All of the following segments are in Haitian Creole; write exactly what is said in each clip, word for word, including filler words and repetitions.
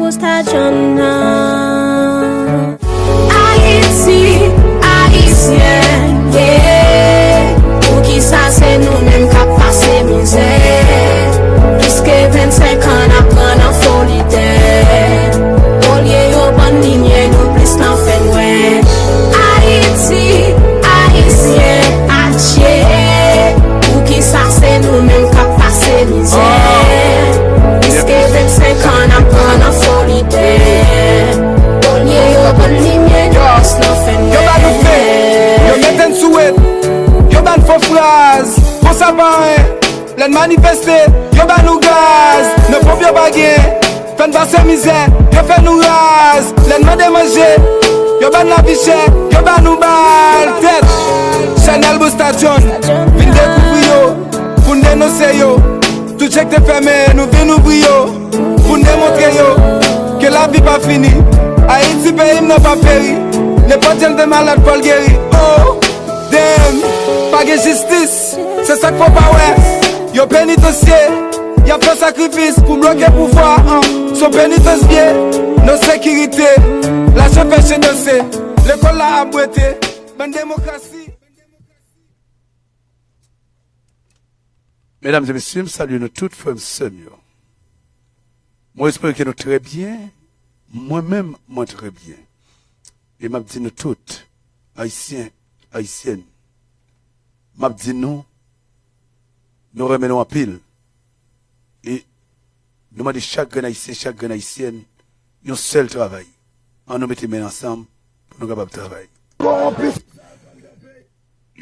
Posta John nan. Ayiti, Ayisyen, yeah. Poukisa se nou menm k ap pase mizè? Plis ke vennsenk an n ap pran nan foli tè. Olye yo bann limyè, nou plis nan fènwè. Ayiti, Ayisyen, adje. Poukisa se nou menm k ap pase mizè? Plis ke vennsenk an n ap pran nan foli tè. Olye yo bann limyè, nou plis nan fènwè. Yo ba nou fake, yo mete n sou wet, yo ba n fo fraz, konsa pa anyen. Lè n manifeste, yo ba nou gaz, nan ponp yo pa gen. Fè n pase mizè, yo fè nou raz. Lè n mande manje, yo ba n lavi chè, yo ba nou bal tèt. Chanèl Busta John vin dekouvri yo, pou n denonse yo. Tout chèk te fèmen, nou vin ouvri yo, pou n demontre yo ke lavi pa fini. Ayiti peyi m nan pa peri, nenpòt jan l te malad fò l geri. Oh, damn, pa gen jistis, se sa k fè w pa wè. Yo penitansye, y ap fè sakrifis pou bloke pouvwa an. Se yon penitans vye, non sekirite, lajan fè chen danse, lekòl la ap bwete, bann demokrasi. Medam e mesye, m salye nou tout, frè m, sè m yo. Mwen espere ke nou trè byen. Mwen menm, mwen trè byen. E m ap di nou tout, Ayisyen, Ayisyèn, m ap di nou, nou renmen nou anpil. E nou mande chak grenn Ayisyen, chak grenn Ayisyèn, yon sèl travay. Ann nou mete men ansanm pou nou kapab travay.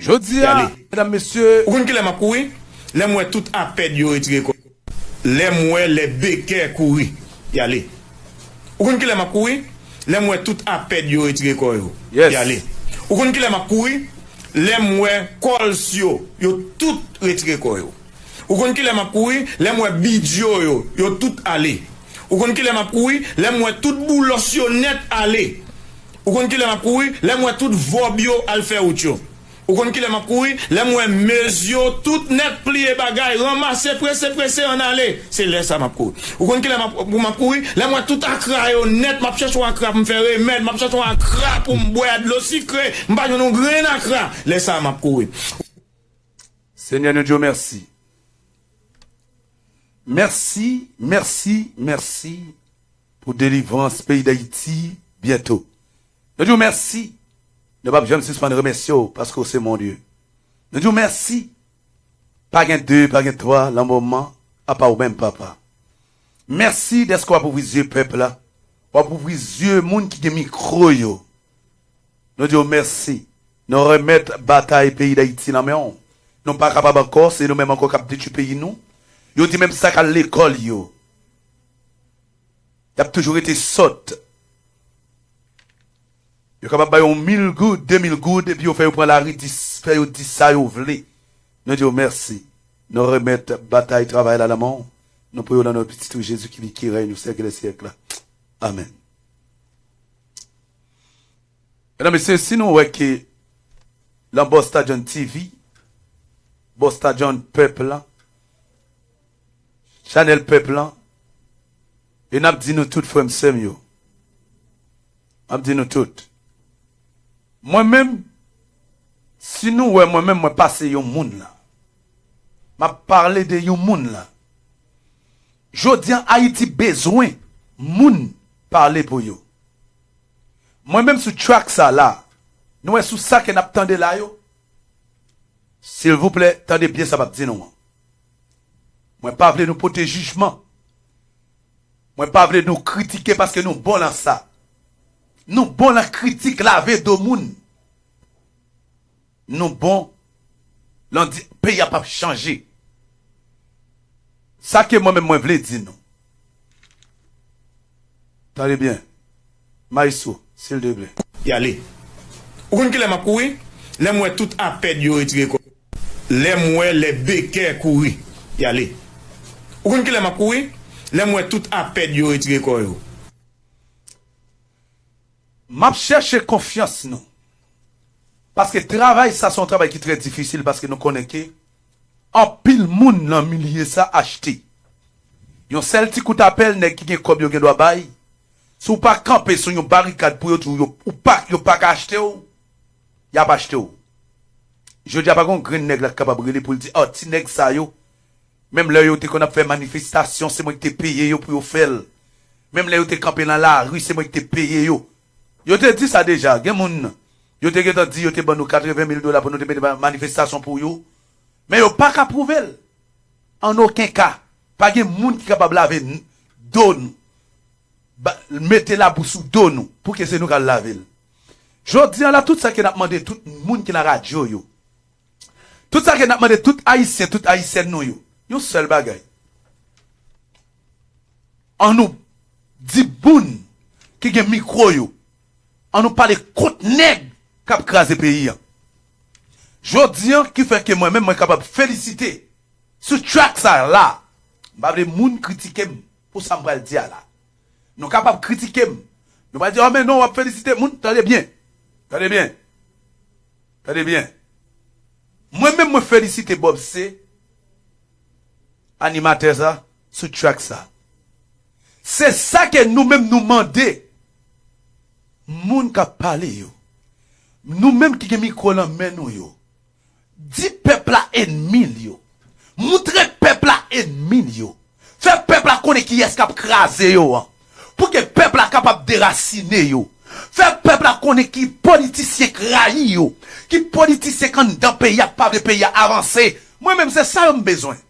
Jodi a, medam, mesye. Ou konn kilè m ap kouri? Lè m wè tout apèd yo retire kò yo. Lè m wè lè bekè kouri, y ale. Ou konn kilè m ap kouri? Lè m wè tout apèd yo retire kò yo, y ale. Ou konn kilè m ap kouri? Lè m wè kòls yo, yo tout retire kò yo. Ou konn kilè m ap kouri? Lè m wè bidyo yo, yo tout ale. Ou konn kilè m ap kouri? Lè m wè tout boulòs yo nèt ale. Ou konn kilè m ap kouri? Lè m wè tout vòb yo al fè wout yo. Ou konn kilè m ap kouri? Lè m wè mez yo tout nèt pliye bagay, ranmase, prese, prese, ann ale. Se lè sa m ap kouri. Ou konn kilè m ap, pou m ap kouri? Lè m wè tout akra yo nèt, m ap chèche yon akra pou m fè remèd, m ap chèche yon akra pou m bwè dlo sikre, m pa jwenn yon grenn akra. Lè sa a m ap kouri. Senyè, nou di w mèsi. Mèsi, mèsi, mèsi pou delivrans peyi Dayiti byento. Nou di w mèsi. Nou p ap janm sispann remèsye w paske w se mon Dye. Nou di w mèsi. Pa gen de, pa gen twa, lan moman, apa w menm, Papa. Mèsi dèske w ap ouvri zye pèp la. W ap ouvri zye moun ki gen mikwo yo. Nou di w mèsi. Nou remèt batay peyi Dayiti nan men w. Nou pa kapab ankò, se nou menm ankò k ap detwi peyi nou. Yo di menm sa k al lekòl yo, y ap toujou rete sòt. Yo kapab ba yo mil goud, de mil goud, epi yo fè yo pran lari, di, fè yo di sa yo vle. Nou di w mèsi. Nou remèt batay travay la nan men w. Nou priye w nan non Pitit ou Jezi ki viv, ki rèy nou syèk dè syèk la. Amèn. Medam, mesye, si nou wè ke lan Busta John T V, Busta John pèp lan, chanèl pèp lan, e n ap di nou tout, frè m, sè m yo, m ap di nou tout. Mwen menm, si nou wè mwen menm, mwen pase yon moun la, m ap pale de yon moun la. Jodi a, Ayiti bezwen moun pale pou yo. Mwen menm sou track sa la, nou wè sou sa ke n ap tande la yo, silvouplè, tande byen sa m ap di nou an. Mwen pa vle nou pote jijman. Mwen pa vle nou kritike paske nou bon lan sa. Nou bon lan kritik, lave do moun. Nou bon lan di peyi a p ap chanje. Sa ke mwen menm mwen vle di nou. Tande byen. Maestro, silteplè. Y ale. Ou konn kilè m ap kouri? Lè m wè tout apèd yo retire kò yo. Lè m wè lè bekè kouri. Y ale. Ou konn kilè m ap kouri? Lè m wè tout apèd yo retire kò yo. M ap chèche konfyans nou. Paske travay sa se yon travay ki trè difisil, paske nou konnen ke anpil moun nan milye sa achte. Yon sèl ti kout apèl, nèg ki gen kòb yo gen dwa bay, Si w pa kanpe sou yon barikad pou yo di w yo, ou pa, yo pa ka achte w, y ap achte w. Jodi a pa gen yon grenn nèg la k kapab rele pou l di, "Ah, ti nèg sa yo, menm lè yo te konn ap fè manifestasyon, se mwen ki te peye yo pou yo fè l. Menm lè yo te kanpe nan lari, se mwen ki te peye yo." Yo te di sa deja. Gen moun, yo te gentan di yo te ban nou katreven mil dola pou nou te mete manifestasyon pou yo. Men yo pa ka pwouve l. An okenn ka, pa gen moun ki kapab lave n-, do nou, ba, mete labou sou do nou, pou ke se nou k al lave l. Jodi a la, tout sa ke n ap mande tout moun ki nan radyo yo, tout sa ke n ap mande tout Ayisyen, tout Ayisyèn nou yo, yon sèl bagay. An nou di moun ki gen mikwo yo, an nou pale kont nèg k ap kraze peyi a. Jodi a, ki fè ke mwen menm mwen kapab felisite sou track sa la. M pa vle moun kritike m pou sa m pral di a la. Nou kapab kritike m. Nou pral di, "Oh, men non, w ap felisite moun." Tande byen. Tande byen. Tande byen. Mwen menm, mwen felisite Bob C, animatè sa, sou track sa. Se sa ke nou menm nou mande moun k ap pale yo. Nou menm ki gen mikwo nan men nou yo. Di pèp la enmi l yo. Moutre pèp la enmi l yo. Fè pèp la konnen kiyès k ap kraze yo an. Pou ke pèp la kapab derasine yo. Fè pèp la konnen ki politisyen k rayi yo. Ki politisyen k anndan peyi a k pa vle peyi a avanse. Mwen menm se sa yo m bezwen.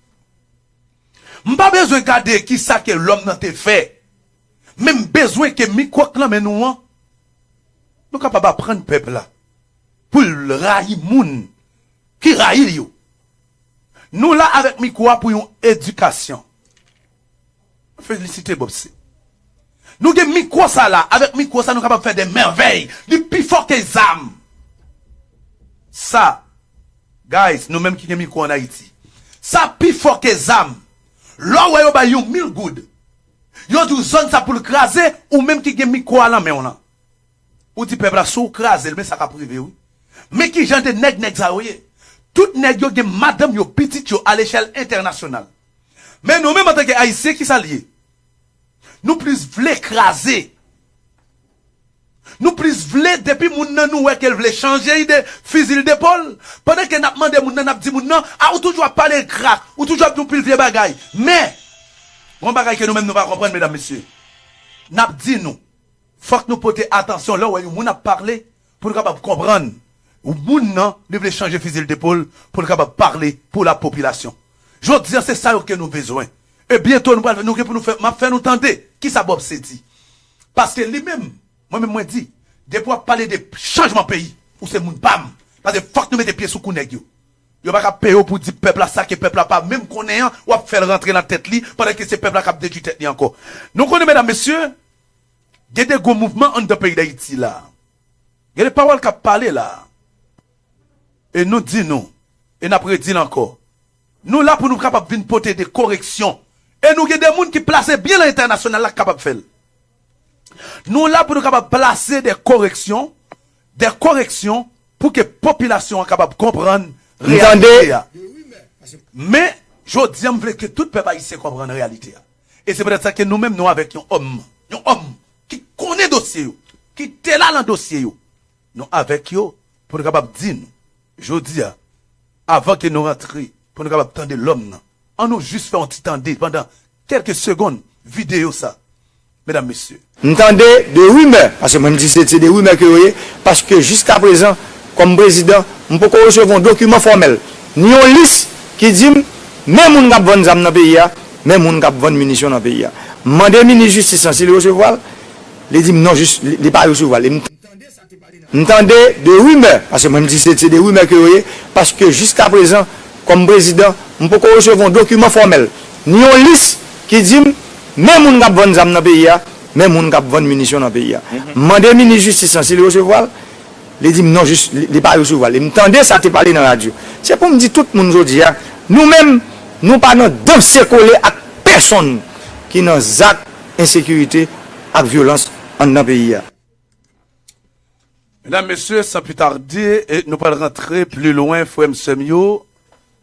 M pa bezwen gade kisa ke lòm nan te fè. Men m bezwen ke mikwo k nan men nou an, nou kapab aprann pèp la pou l rayi moun ki rayi l yo. Nou la avèk mikwo a pou yon edikasyon. Felisite Bob C. Nou gen mikwo sa la, avèk mikwo sa nou kapab fè de mèvèy. Li pi fò ke zam. Sa, guys, nou menm ki gen mikwo ann Ayiti, sa pi fò ke zam. Lè w wè yo bay yon mil goud, yo di w zòn sa pou l kraze, ou menm ki gen mikwo a nan men w lan. Ou di pèp la, si w kraze l, men sa k ap rive wi. Men ki jan de nèg nèg sa yo ye. Tout nèg yo gen madanm yo, pitit yo alechèl entènasyonal. Men nou menm antanke Ayisyen, kisa l ye? Nou plis vle kraze. Nou plis vle, depi moun nan nou wè ke l vle chanje ide, fizi l depòl. Pandan ke n ap mande moun nan, n ap di moun nan, "A, ou toujou ap pale krak, ou toujou ap di yon pil vye bagay." Men, gon bagay ke nou menm nou pa konprann, medam, mesye. N ap di nou, fòk nou pote atansyon lè w wè yon moun ap pale, pou nou kapab konprann. Moun nan, li vle chanje fizi l depòl pou l kapab pale pou lapopilasyon. Jodi a, se sa yo ke nou bezwen. E byento, nou pral, nou gen pou nou fè, m ap fè nou tande kisa Bob C di. Paske li menm, mwen menm mwen di, depi w ap pale de chanjman peyi, ou se moun pa m. Paske fòk nou mete pye sou kou nèg yo. Yo pa ka peye w pou di pèp la sa ke pèp la pa menm konnen an, w ap fè l rantre nan tèt li, pandan ke se pèp la k ap detwi tèt li ankò. Nou konnen, medam, mesye, gen de gwo mouvman anndan peyi Dayiti la. Gen de pawòl k ap pale la. E nou di nou, e n ap redi l ankò. Nou la pou nou kapab vin pote de koreksyon. E nou gen de moun ki plase byen nan entènasyonal la k kapab fè l. Nou la pou nou kapab plase de koreksyon, de koreksyon pou ke popilasyon an kapab konprann reyalite a. Men, jodi a, m vle ke tout pèp ayisyen konprann reyalite a. E se poutèt sa ke nou menm nou avèk yon òm, yon òm ki konnen dosye yo, ki te la nan dosye yo. Nou avèk yo pou nou kapab di nou, jodi a, avan ke nou rantre, pou nou kapab tande lòm nan. An nou jis fè yon ti tande pandan kèlke segonn videyo sa, medam, mesye. M tande de rimè, paske mwen m di se, se de rimè ke yo ye, paske jiskaprezan, kòm prezidan, m poko resevwa yon dokiman fòmèl, ni yon lis ki di m, men moun k ap vann zam nan peyi a, men moun k ap vann minisyon nan peyi a. M mande minis jistis lan si li resevwa l, li di m non, jis, li, li pa resevwa l. E m M tande de rimè, paske mwen m di se, se de rimè ke yo ye, paske jiskaprezan, kòm prezidan, m poko resevwa yon dokiman fòmèl, ni yon lis ki di m, men moun k ap vann zam nan peyi a, men moun k ap vann minisyon nan peyi a. M mande minis jistis lan si li resevwa l, li di m non, jis, li, li pa resevwa l. E m tande sa te pale nan radyo. Se pou m di tout moun jodi a, nou menm, nou pa nan danse kole ak pèsonn ki nan zak ensekirite ak vyolans anndan peyi a. Medam, mesye, san pli tade, e nou pral rantre pli lwen, frè m, sè m yo,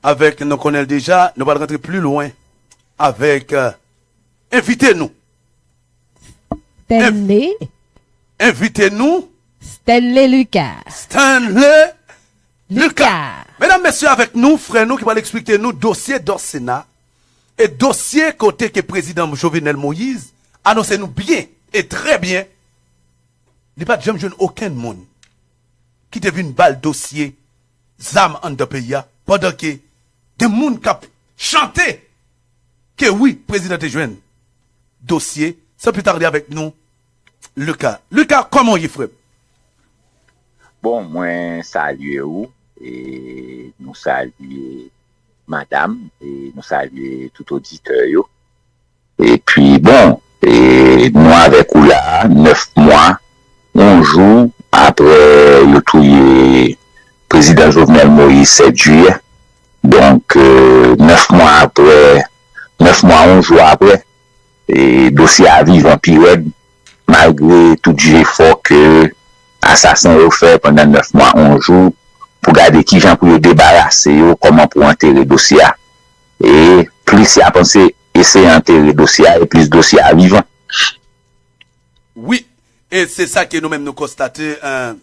avèk, nou konnen l deja, nou pral rantre pli lwen avèk, eh, envite nou. Stanley. Envite nou, Stanley Lucas. Stanley Lucas. Medam, mesye, avèk nou, frè nou ki pral eksplike nou dosye Dòsena e dosye kote ke prezidan Jovenel Moïse anonse nou byen e trè byen, li pa t janm jwenn okenn moun ki te vin ba l dosye zam anndan peyi a, pandan ke gen moun k ap chante ke wi, prezidan te jwenn dosye. San pli tarde, avèk nou, Lucas. Lucas, kòman w ye, frè m? Bon, mwen salye ou, e nou salye madanm, e nou salye tout oditè yo. Epi, bon, e nou avèk ou la a, nèf mwa, yon jou apre yo touye prezidan Jovenel Moïse sèt jiyè. Donk, e, nèf mwa apre, nèf mwa, yon jou apre, e dosye a vivan pi rèd, malgre tout jefò ke asasen yo fè pandan nèf mwa, yon jou, pou gade kijan pou yo debarase yo, kòman pou antere dosye a. E plis y ap eseye antere dosye a, e plis dosye a vivan. Wi, e se sa ke nou menm nou konstate,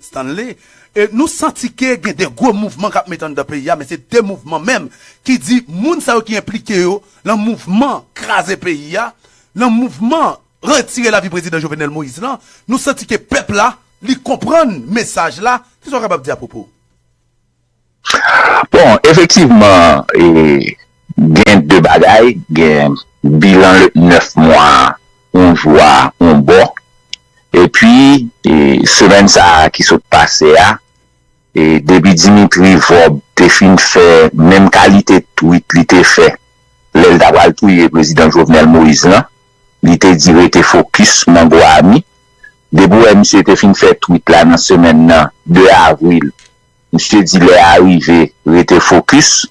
Stanley. E nou santi ke gen de gwo mouvman k ap mete anndan peyi a, men se de mouvman menm ki di moun sa yo ki enplike yo nan mouvman kraze peyi a, nan mouvman retire lavi prezidan Jovenel Moïse lan, nou santi ke pèp la, li konprann mesaj la. Kisa w kapab di apwopo? Bon, efektivman, e, gen de bagay, gen bilan nèf mwa, yon jou a, yon bò. Epi, e, semèn sa a ki sot pase a, e, depi Dimitri Vorbe te fin fè menm kalite twit li te fè lè l ta pral touye prezidan Jovenel Moïse lan, li te di rete fokis, mango a mi. Depi w wè misye te fin fè twit la nan semèn nan, de avril, misye di lè a rive, rete fokis.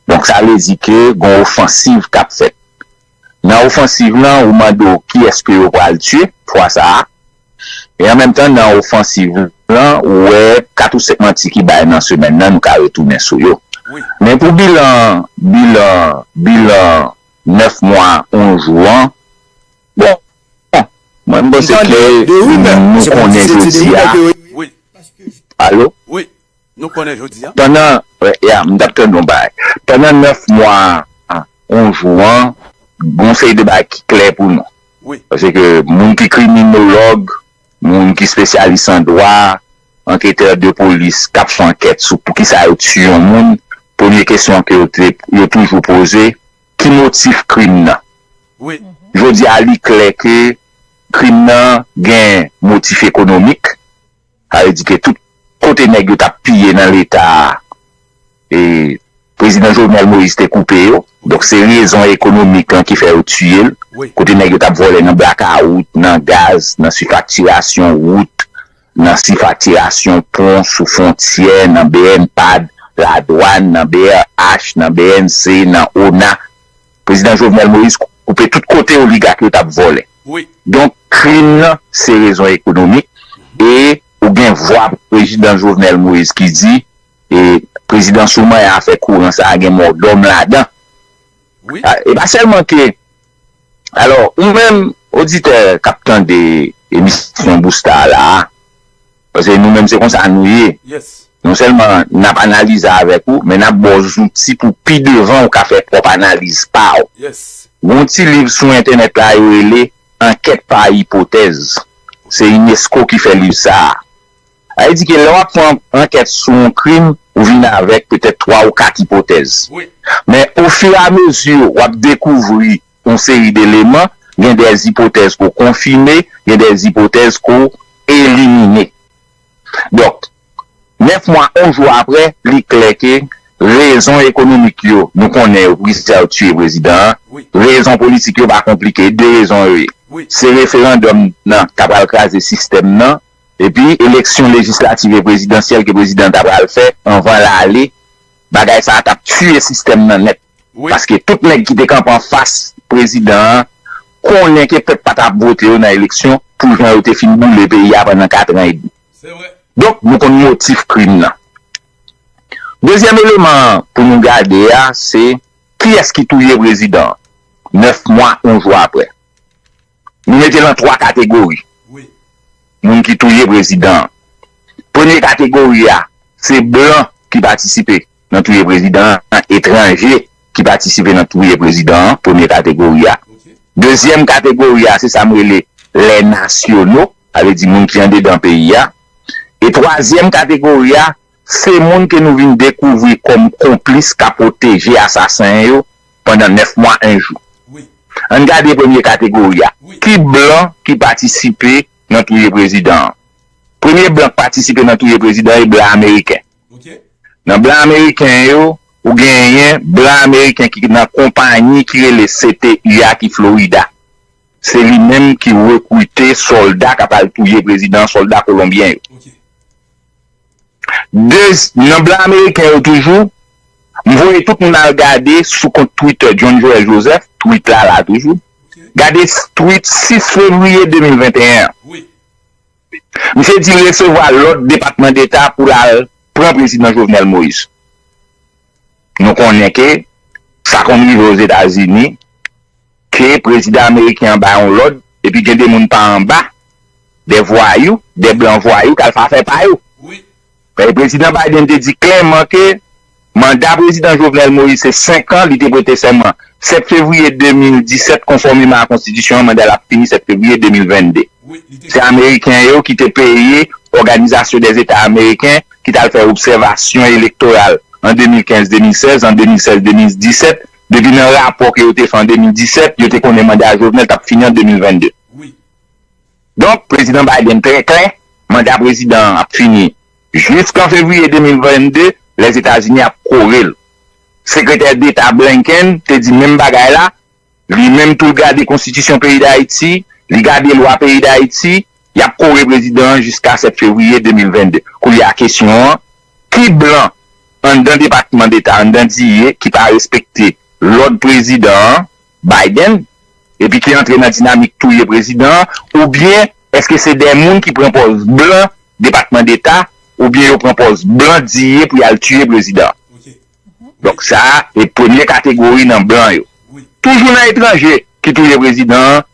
Donk, sa vle di ke gon ofansiv k ap fèt. Nan ofansiv lan, ou mande w kiyès ke yo pral tiye fwa sa a. E an menm tan, nan ofansiv lan, ou wè kat ou senk manti ki bay nan semèn nan, nou ka retounen sou yo. Men pou bilan, bilan, bilan nèf mwa, yon jou an, bon, mwen, m panse ke nou konnen jodi a. Alo? Nou konnen jodi a. Pandan, ya, m t ap tande yon bagay. Pandan nèf mwa, yon jou an, gon seri de bagay ki klè pou nou. Paske moun ki kriminolog, moun ki espesyalis an dwa, anketè de polis k ap fè ankèt sou poukisa yo tiye yon moun, premye kesyon ke yo te, yo toujou poze, ki motif krim nan? Jodi a, li klè ke krim nan gen motif ekonomik. Sa vle di ke tout kote nèg yo t ap piye nan Leta a, e, prezidan Jovenel Moïse te koupe yo. Donk, se rezon ekonomik lan ki fè yo tiye l. Kote nèg yo t ap vòlè nan blakawout, nan gaz, nan sifaktirasyon wout, nan sifaktirasyon pon sou fwontyè, nan BNPAD, ladwàn, nan BRH, nan BNC, nan ONA. Prezidan Jovenel Moïse koupe tout kote oligak yo t ap vòlè. Donk, krim nan, se rezon ekonomik. E ou gen vwa prezidan Jovenel Moïse ki di, e, prezidans ou manyen afè kouran sa a gen mòdòm ladan. E pa sèlman ke, alò, ou menm, oditè k ap tande emisyon Booster la a, paske nou menm se konsa nou ye. Non sèlman n ap analize avèk ou, men n ap ba w zouti pou pi devan ou ka fè pwòp analiz pa w. Gon ti liv sou entènèt la yo rele Enquête par hypothèse. Se unesco ki fè liv sa a. Sa vle di ke lè w ap fè yon ankèt sou yon krim, ou vin avèk petèt twa ou kat ipotèz. Men ofiramezi w ap dekouvri yon seri de eleman, gen de ipotèz ke w konfime, gen de ipotèz ke w elimine. Donk, nèf mwa, yon jou apre, li klè ke rezon ekonomik yo, nou konnen yo, poukisa yo tiye prezidan an. Rezon politik yo pa konplike, de rezon yo ye. Se referandòm nan ta pral kraze sistèm nan, epi eleksyon lejislatif e prezidansyèl ke prezidan an ta pral fè anvan l ale, bagay sa a t ap tiye sistèm nan nèt. Paske tout nèg ki te kanpe anfas prezidan an konnen ke pèp pa t ap vote yo nan eleksyon pou jan yo te fin boule peyi a pandan kat an edmi. Donk, nou konn motif krim nan. Dezyèm eleman pou nou gade a, se kiyès ki touye prezidan an, nèf mwa, yon jou apre. Nou mete l an twa kategori. moun ki touye prezidan an. Premye kategori a, se blan ki patisipe nan touye prezidan an, etranje ki patisipe nan touye prezidan an, premye kategori a. Dezyèm kategori a, se sa m rele les nationaux, sa vle di moun ki andedan peyi a. E twazyèm kategori a, se moun ke nou vin dekouvri kòm konplis k ap pwoteje asasen yo pandan nèf mwa, en jou. Ann gade premye kategori a. Ki blan ki patisipe nan touye prezidan an? Premye blan k patisipe nan touye prezidan e blan ameriken. Nan blan ameriken yo, ou genyen blan ameriken ki nan konpayi ki rele C T U a ki Florida. Se li menm ki rekrite sòlda k ap al touye prezidan, sòlda kolonbyen yo. Dez, nan blan ameriken yo toujou, m voye tout moun al gade sou kont Twitter John Joël Joseph, tweet la la toujou. Gade tweet sis fevriye de mil venteyen an. Misye di l resevwa lòd Depatman Deta pou l al pran prezidan Jovenel Moïse. Nou konnen ke sa konn rive Ozetazini, ke prezidan ameriken an bay yon lòd, epi gen de moun pa anba, de vwayou, de blan vwayou k al fè afè pa yo. Men prezidan Biden te di klèman ke manda prezidan Jovenel Moïse se senk an, li te prete sèman sèt fevriye de mil disèt, konfòmeman a konstitisyon an, manda l ap fini sèt fevriye de mil vennde. Se ameriken yo ki te peye Òganizasyon dè Zeta Ameriken ki t al fè obsèvasyon elektoral an de mil kenz de mil sèz, an de mil sèz de mil disèt, depi nan rapò ke yo te fè an de mil disèt, yo te konnen manda Jovenel t ap fini an de mil vennde. Donk, prezidan Biden trè klè, manda prezidan an ap fini jiskan fevriye de mil vennde, Lèzetazini ap kore l. Sekretè Deta Blinken te di menm bagay la, li menm tou l gade konstitisyon peyi Dayiti, li gade lwa peyi Dayiti, y ap kore prezidan an jiska sèt fevriye de mil vennde. Koulye a kesyon an, ki blan anndan Depatman Deta, anndan D E A, ki pa respekte lòd prezidan an, Biden, epi ki antre nan dinamik touye prezidan an, oubyen èske se de moun ki pran pòz blan Depatman Deta, oubyen yo pran pòz blan D E A pou y al tiye prezidan an? Donk sa a, e premye kategori nan blan yo. Toujou nan etranje ki touye prezidan an,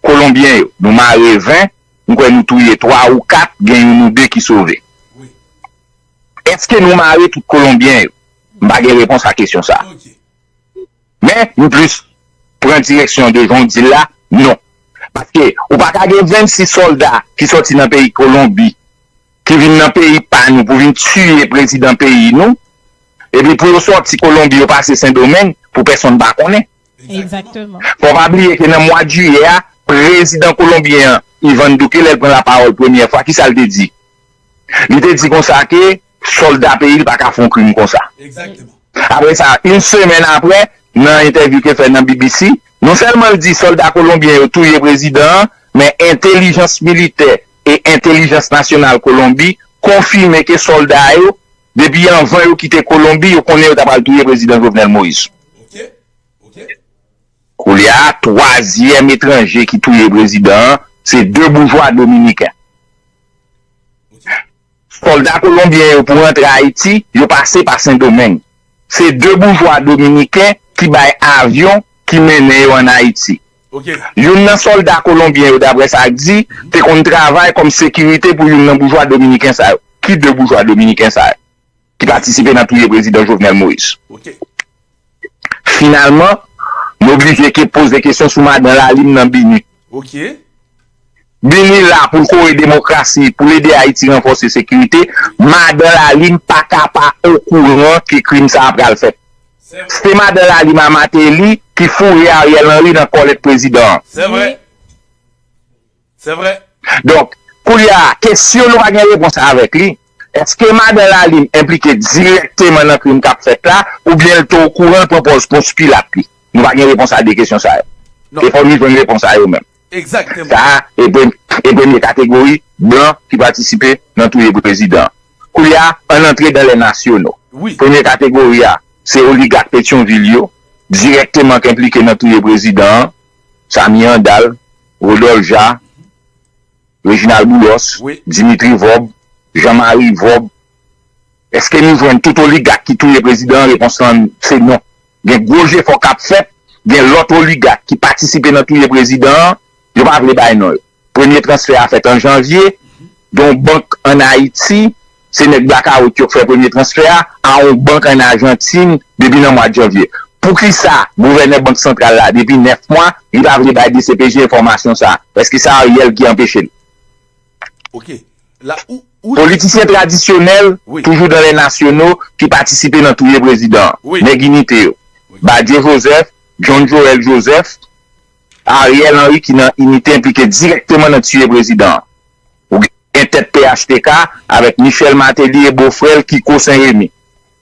kolonbyen yo. Nou mare ven, m kwè nou touye twa ou kat, gen youn ou de ki sove. Èske nou mare tout kolonbyen yo? M pa gen repons a kesyon sa a. Men, m plis pran direksyon de jan w di l la, non. Paske ou pa ka gen vennsis sòlda ki sòti nan peyi Kolonbi, ki vin nan peyi pa nou pou vin tiye prezidan peyi nou, epi pou yo sòti Kolonbi, yo pase Sendomeng, pou pèsonn pa konnen. Fò w pa bliye ke nan mwa jiyè a, prezidan kolonbyen an, Ivan Duque, lè l pran lapawòl premyè fwa, kisa l te di? Li te di konsa ke sòlda peyi l pa ka fè yon krim konsa. Apre sa, yon semèn apre, nan entèvyou ke fè nan B B C, non sèlman l di sòlda kolonbyen yo touye prezidan an, men entèlijans militè e entèlijans nasyonal Kolonbi konfime ke sòlda yo, depi anvan yo kite Kolonbi, yo konnen yo ta pral touye prezidan Jovenel Moïse. Koulye a, twazyèm etranje ki touye prezidan an, se de boujwa dominiken. Sòlda kolonbyen yo pou rantre Ayiti, yo pase pa Sendomeng. Se de boujwa dominiken ki bay avyon ki mennen yo ann Ayiti. Youn nan sòlda kolonbyen yo, daprè sa k di, te konn travay kòm sekirite pou youn nan boujwa dominiken sa yo. Ki de boujwa dominiken sa yo ki patisipe nan touye prezidan Jovenel Moïse? Finalman, nou oblije ke poze kesyon sou madan Lalim nan BINUH. BINUH la pou l kore demokrasi, pou l ede Ayiti ranfòse sekirite. Madan Lalim pa ka pa okouran ke krim sa a pral fèt. Se madan Lalim a Martelly ki foure Ariel Henry nan kòlèt prezidan an. Donk, koulye a, kesyon nou pa gen repons avèk li, èske madan Lalim enplike dirèkteman nan krim k ap fèt la, oubyen l te okouran, l pran pòz Pons Pilat li? Nou pa gen repons a de kesyon sa yo. E fò nou jwenn repons a yo menm. Sa a, e pre-, e premye kategori blan ki patisipe nan touye prezidan an. Koulye a, ann antre dans les nationaux. Premye kategori a, se oligak Petyonvil yo, dirèkteman k enplike nan touye prezidan an, Samy Handal, Rodolphe Jean, Reginald Boulos, Dimitri Vorbe, Jean Marie Vorbe. Èske nou jwenn tout oligak ki touye prezidan an? Repons lan se non. Gen gwo jefò k ap fèt, gen lòt oligak ki patisipe nan touye prezidan an, yo pa vle bay non yo. Premye transfè a fèt an janvye, gen yon bank ann Ayiti, se nèg Blakawout yo k fè premye transfè a, a yon bank ann Ajantin depi nan mwa janvye. Poukisa gouvènè Bank Santral la, depi nèf mwa, li pa vle bay D C P J enfòmasyon sa a? Èske se Ariel ki anpeche l? Ok. La, ou, ou, Politisyen tradisyonèl, Wi. Toujou dans les nationaux, ki patisipe nan touye prezidan an. Wi. Nèg Inite yo. Badio Joseph, John Joel Joseph, Ariel Henry ki nan Inite enplike dirèkteman nan tiye prezidan an. Ou gen tèt P H T K avèk Michel Martelly e bofrè l Kiko Sen Remi.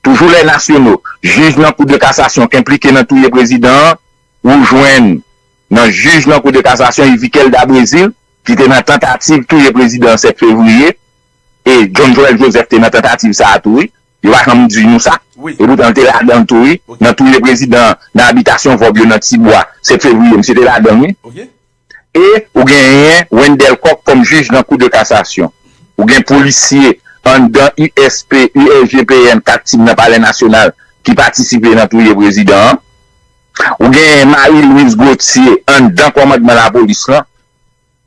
Toujou les nationaux, jij nan Kou de Kasasyon k enplike nan touye prezidan an, ou jwenn nan jij nan Kou de Kasasyon Yvikel Dabrésil, ki te nan tantativ touye prezidan an sèt fevriye, e John Joel Joseph te nan tantativ sa a tou, wi. Yo pa janm di nou sa. Wi. E poutan, l te ladan l tou, wi. Ok. Nan touye prezidan an, nan abitasyon Vòb yo nan Tibwa, sèt fevriye, misye te ladan l, wi. Ok. E ou genyen Wendell Coq kòm jij nan Kou de Kasasyon. Ou gen polisye anndan U S P, U S G P N, kat tim nan Palè Nasyonal ki patisipe nan touye prezidan an. Ou genyen Marie Louise Gauthier anndan kòmandman lapolis lan.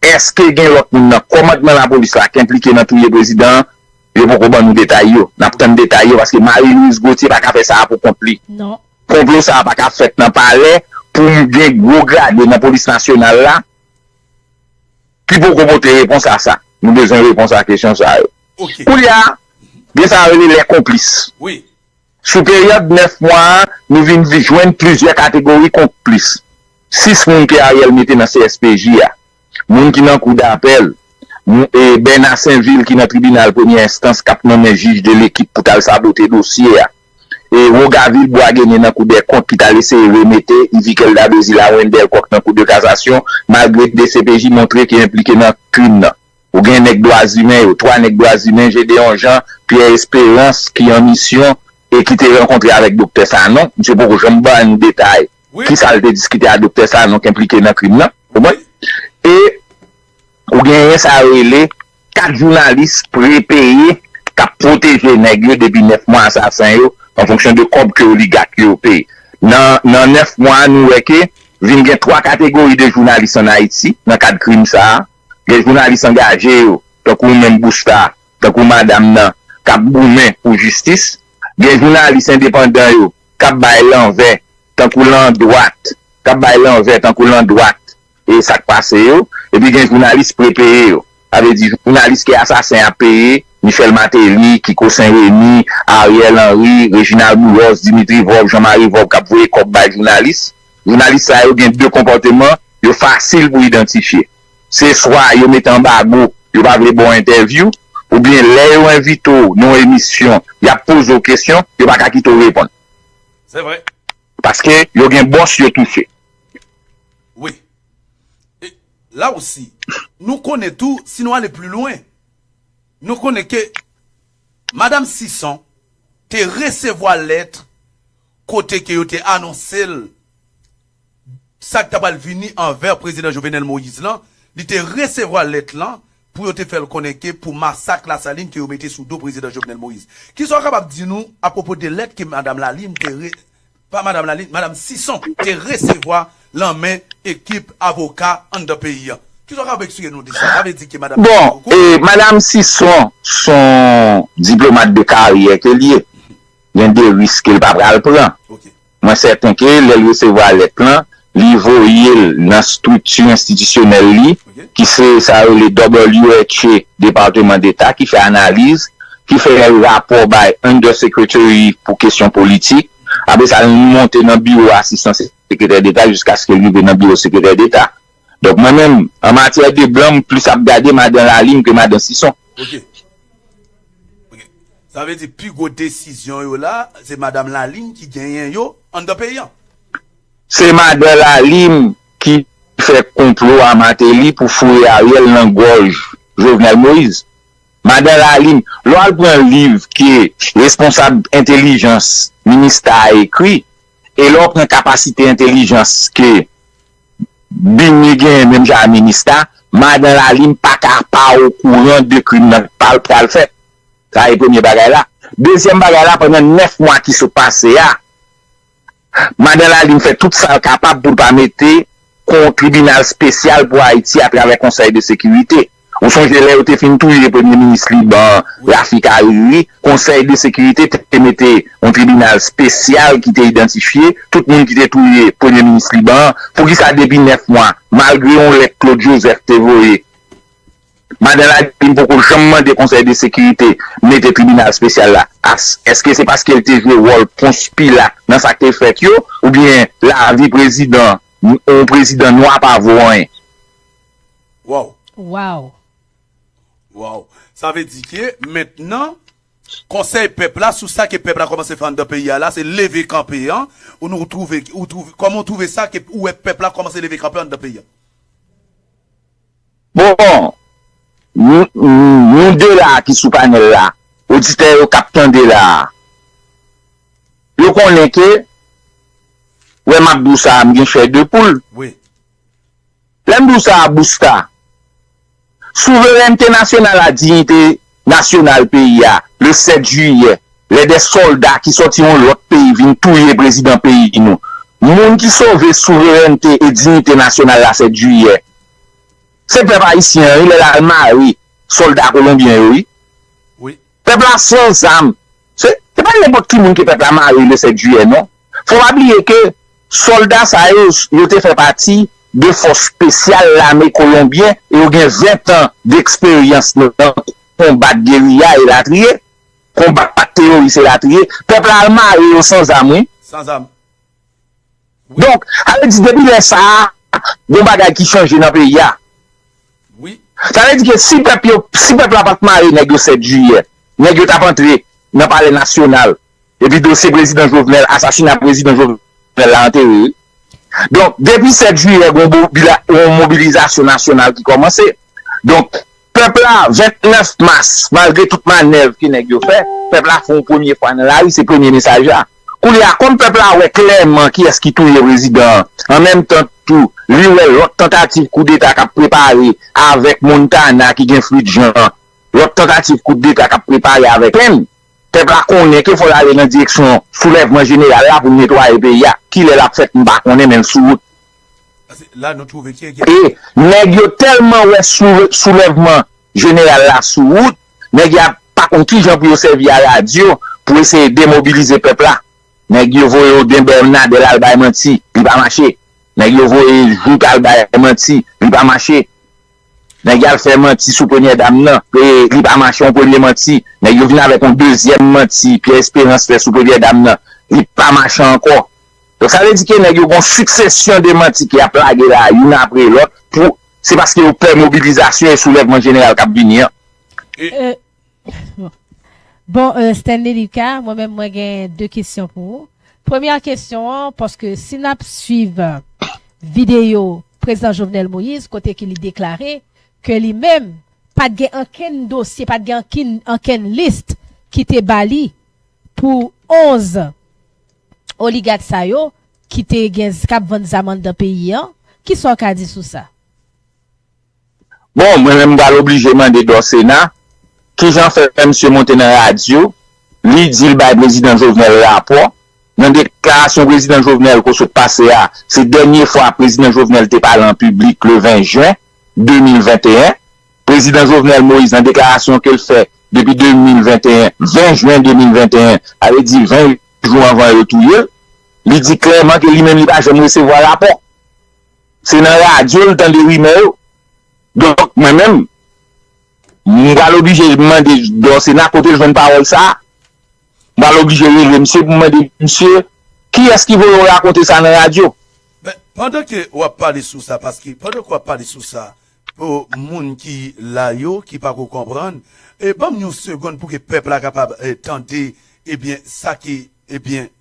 Èske gen lòt moun nan kòmandman lapolis la k enplike nan touye prezidan an? Yo poko ban nou detay yo. N ap tann detay yo paske Marie Louise Gauthier pa ka fè sa a pou kont li. Non. Konplo sa a pa ka fèt nan palè pou m gen gwo grade nan polis nasyonal la ki poko pote repons a sa. Nou bezwen repons a kesyon sa yo. Ok. Koulye a, gen sa yo rele lè konplis. Wi. Sou peryòd nèf mwa a, nou vin vi- jwenn plizyè kategori konplis. Sis moun ke Ariel mete nan C S P J a. Moun ki nan kou dapèl, mou- e Bèna Senvil ki nan tribinal premyè enstans k ap nonmen jij de lekip pou t al sabote dosye a. E Woga Vilbwa genyen nan Kou dè Kont ki t al eseye remete Yvikel Dabezil a Wendell Coq nan Kou de Kasasyon, malgre D C P J montre ke enplike nan krim nan. Ou gen nèg dwazimen yo, twa nèg dwazimen, Gédéon Jean, Pierre Espérance, ki an misyon e ki te rankontre avèk Doktè Sanon. Misye poko janm ban nou detay Wi. Kisa l te diskite a Doktè Sanon k enplike nan krim nan. Ou konprann? E ou genyen sa yo rele kat jounalis prepeye k ap pwoteje nèg yo depi nèf mwa asasen yo, an fonksyon de kòb ke oligak yo peye. Nan, nan nèf mwa, nou wè ke vin gen twa kategori de jounalis ann Ayiti nan kad krim sa a. Gen jounalis angaje yo, tankou ou menm Busta, tankou madanm nan, k ap goumen pou jistis. Gen jounalis endepandan yo, k ap bay lanvè, tankou Landwat, k ap bay lanvè, tankou Landwat, e sa k pase yo. Epi gen jounalis prepeye yo. Sa vle di jounalis ke asasen ap peye, Michel Martelly, Kiko Sen Remi, Ariel Henry, Reginald Boulos, Dimitri Vorbe, Jean Marie Vorbe k ap voye kòb bay jounalis. Jounalis sa yo gen de konpòteman, yo fasil pou idantifye. Se swa yo mete anbago, yo pa vle ba w entèvyou, oubyen lè yo envite w nan yon emisyon, y ap poze w kesyon, yo pa ka kite w reponn. Se vre. Paske yo gen bòs yo touche. Wi. E la osi, nou konnen tou, si nou ale pli lwen, nou konnen ke Madanm Sison te resevwa lèt kote ke yo te anonse l sa k ta pral vini anvè Prezidan Jovenel Moïse lan, li te resevwa lèt lan pou yo te fè l konnen ke pou masak Lasalin ke yo mete sou do Prezidan Jovenel Moïse. Kisa w kapab di nou apwopo de lèt ke Madanm Lalime te re, pa Madanm Lalime, Madanm Sison te resevwa lan men ekip avoka anndan peyi an? Kisa w kapab eksplike nou de sa? Sa vle di ke Madanm Bon, Sison e, Madanm Sison se yon diplomat de karyè ke l ye. Gen de risk ke l pa pral pran. Ok. Mwen sèten ke lè l resevwa lèt lan, li voye l nan estrikti enstitisyonèl li, Ok. ki se sa yo rele W H A Depatman Deta, ki fè analiz, ki fè rapò bay Undersecretary pou kesyon politik. Apre sa, li monte nan biwo asistan sekretè deta jiskaske l rive nan biwo sekretè deta. Donk, mwen menm, an matyè de blan, m plis ap gade madan Lalime ke madan Sison. Ok. Ok. Sa vle di pi gwo desizyon yo la, se Madanm Lalime ki genyen yo anndan peyi an. Se madan Lalime ki fè konplo a Martelly pou foure Ariel nan gòj Jovenel Moïse. Madan Lalime, lè w al pran liv ke responsab entèlijans minista a ekri, e lè w pran kapasite entèlijans ke Bini genyen menm jan a minista, madan Lalime pa ka pa okouran de krim nan k pral fèt. Sa e premye bagay la. Dezyèm bagay la, pandan nèf mwa ki sot pase a, madan Lalime fè tout sa l kapab pou l pa mete kon tribinal espesyal pou Ayiti atravè Konsèy de Sekirite. Ou sonje lè yo te fin touye premye minis Liban an, Rafiq Hariri, Konsèy de Sekirite te mete yon tribinal espesyal ki te idantifye tout moun ki te touye premye minis Liban an. Poukisa depi nèf mwa, malgre yon lèt Claude Joseph te voye, Madan Lalim poko janm mande Konsèy de Sekirite mete tribinal espesyal la. As, èske se paske l te jwe wòl Pons Pilat nan sa k te fèt yo, oubyen lavi prezidan, yon prezidan nwa pa vo anyen? Waw. Waw. Waw. Sa vle di ke mentnan, konsèy pèp la, sou sa ke pèp la kòmanse fè anndan peyi a la, se leve kanpe an. Ou nou twouve, ou twouve, kòman w twouve sa ke ou wè pèp la kòmanse leve kanpe anndan peyi a? Bon, nou, nou de la ki sou panèl la, oditè yo k ap tande la a, yo konnen ke, wè m ap di w sa a, m gen chè de poul. Wi. Lè m di w sa a, Busta, souverènte nasyonal a diyite nasyonal peyi a, le sèt jiyè, lè de sòlda ki sòti yon lòt peyi vin touye prezidan peyi nou. Moun ki sove souverènte e diyite nasyonal la sèt jiyè, se pèp ayisyen an wi, lè l al mare sòlda kolonbyen yo wi. Pèp la san zam. Se, se pa nenpòt ki moun ke pèp la mare le sèt jiyè non. Fò w pa bliye ke sòlda sa yo, yo te fè pati de fòs espesyal lame kolonbyen e yo gen ven tan deksperyans nan konbat geriya elatriye, konbat teworis elatriye. Pèp la al mare yo san zam wi. San zam. Donk, sa vle di depi lè sa a, gen bagay ki chanje nan peyi a. Wi. Sa vle di ke si pèp yo, si pèp la pa t mare nèg yo sèt jiyè, nèg yo t ap antre nan palè nasyonal, epi dosye prezidan Jovenel, asasina prezidan Jovenel la antere wi. Donk, depi sèt jiyè, gen yon mobilizasyon nasyonal ki kòmanse. Donk, pèp la, vennèf mas, malgre tout manèv ke nèg yo fè, pèp la fè yon premye fwa nan lari, se premye mesaj la. Koulye a, kòm pèp la wè klèman kiyès ki touye prezidan an, an menm tan tou, li wè lòt tantativ koudeta k ap prepare avèk Montana ki gen flit jan, lòt tantativ koudeta k ap prepare avèk Pèn, pèp la konnen ke fò l ale nan direksyon soulèvman jeneral la pou netwaye peyi a. Kilè l ap fèt, m pa konnen, men l sou wout. La nou twouve ki gen. E nèg yo tèlman wè sou, soulèvman jeneral la sou wout, nèg yo ap pa konn kijan pou yo sèvi a radyo pou eseye demobilize pèp la. Nèg yo voye Auden Bernadel al bay manti, li pa mache. Nèg yo voye Jouthe al bay manti, li pa mache. Nèg yo al fè manti sou premyè dam nan, e li pa mache yon premye manti. Nèg yo vin avèk yon dezyèm manti, Pierre Espérance fè sou premyè dam nan, li pa mache ankò. Donk sa vle di ke nèg yo gen yon siksesyon de manti ki ap lage la youn apre lòt pou, se paske yo pè mobilizasyon e soulèvman jeneral k ap vini an. Bon, Stanley Lucas, mwen menm mwen gen de kesyon pou ou. Premyè kesyon an, paske si n ap swiv videyo prezidan Jovenel Moïse kote ke li deklare ke li menm pa t gen ankenn dosye, pa t gen ankenn, ankenn lis ki te ba li pou onz oligak sa yo ki te gen, k ap vann zam anndan peyi an. Kisa w ka di sou sa? Bon, mwen menm m pral oblije mande Dòsena, kijan fè misye monte nan radyo, li di l bay prezidan Jovenel rapò, nan deklarasyon prezidan Jovenel ke w sot pase a, se dènye fwa prezidan Jovenel te pale an piblik le ven jen de mil venteyen. Prezidan Jovenel Moïse nan deklarasyon ke l fè depi de mil venteyen, ven jen de mil venteyen, sa vle di ven jou anvan yo touye l, li di klèman ke li menm li pa janm resevwa rapò. Se nan radyo l tande rimè yo. Donk, mwen menm, m pral oblije mande Dòsena kote l jwenn pawòl sa a. M pral oblije rele misye pou m mande misye kiyès ki voye w rakonte sa nan radyo. Men, pandan ke w ap pale sou sa, paske pandan ke w ap pale sou sa, pou moun ki la yo, ki pako konprann, e ban m yon segonn pou ke pèp la kapab e, tande, ebyen, sa ke, ebyen,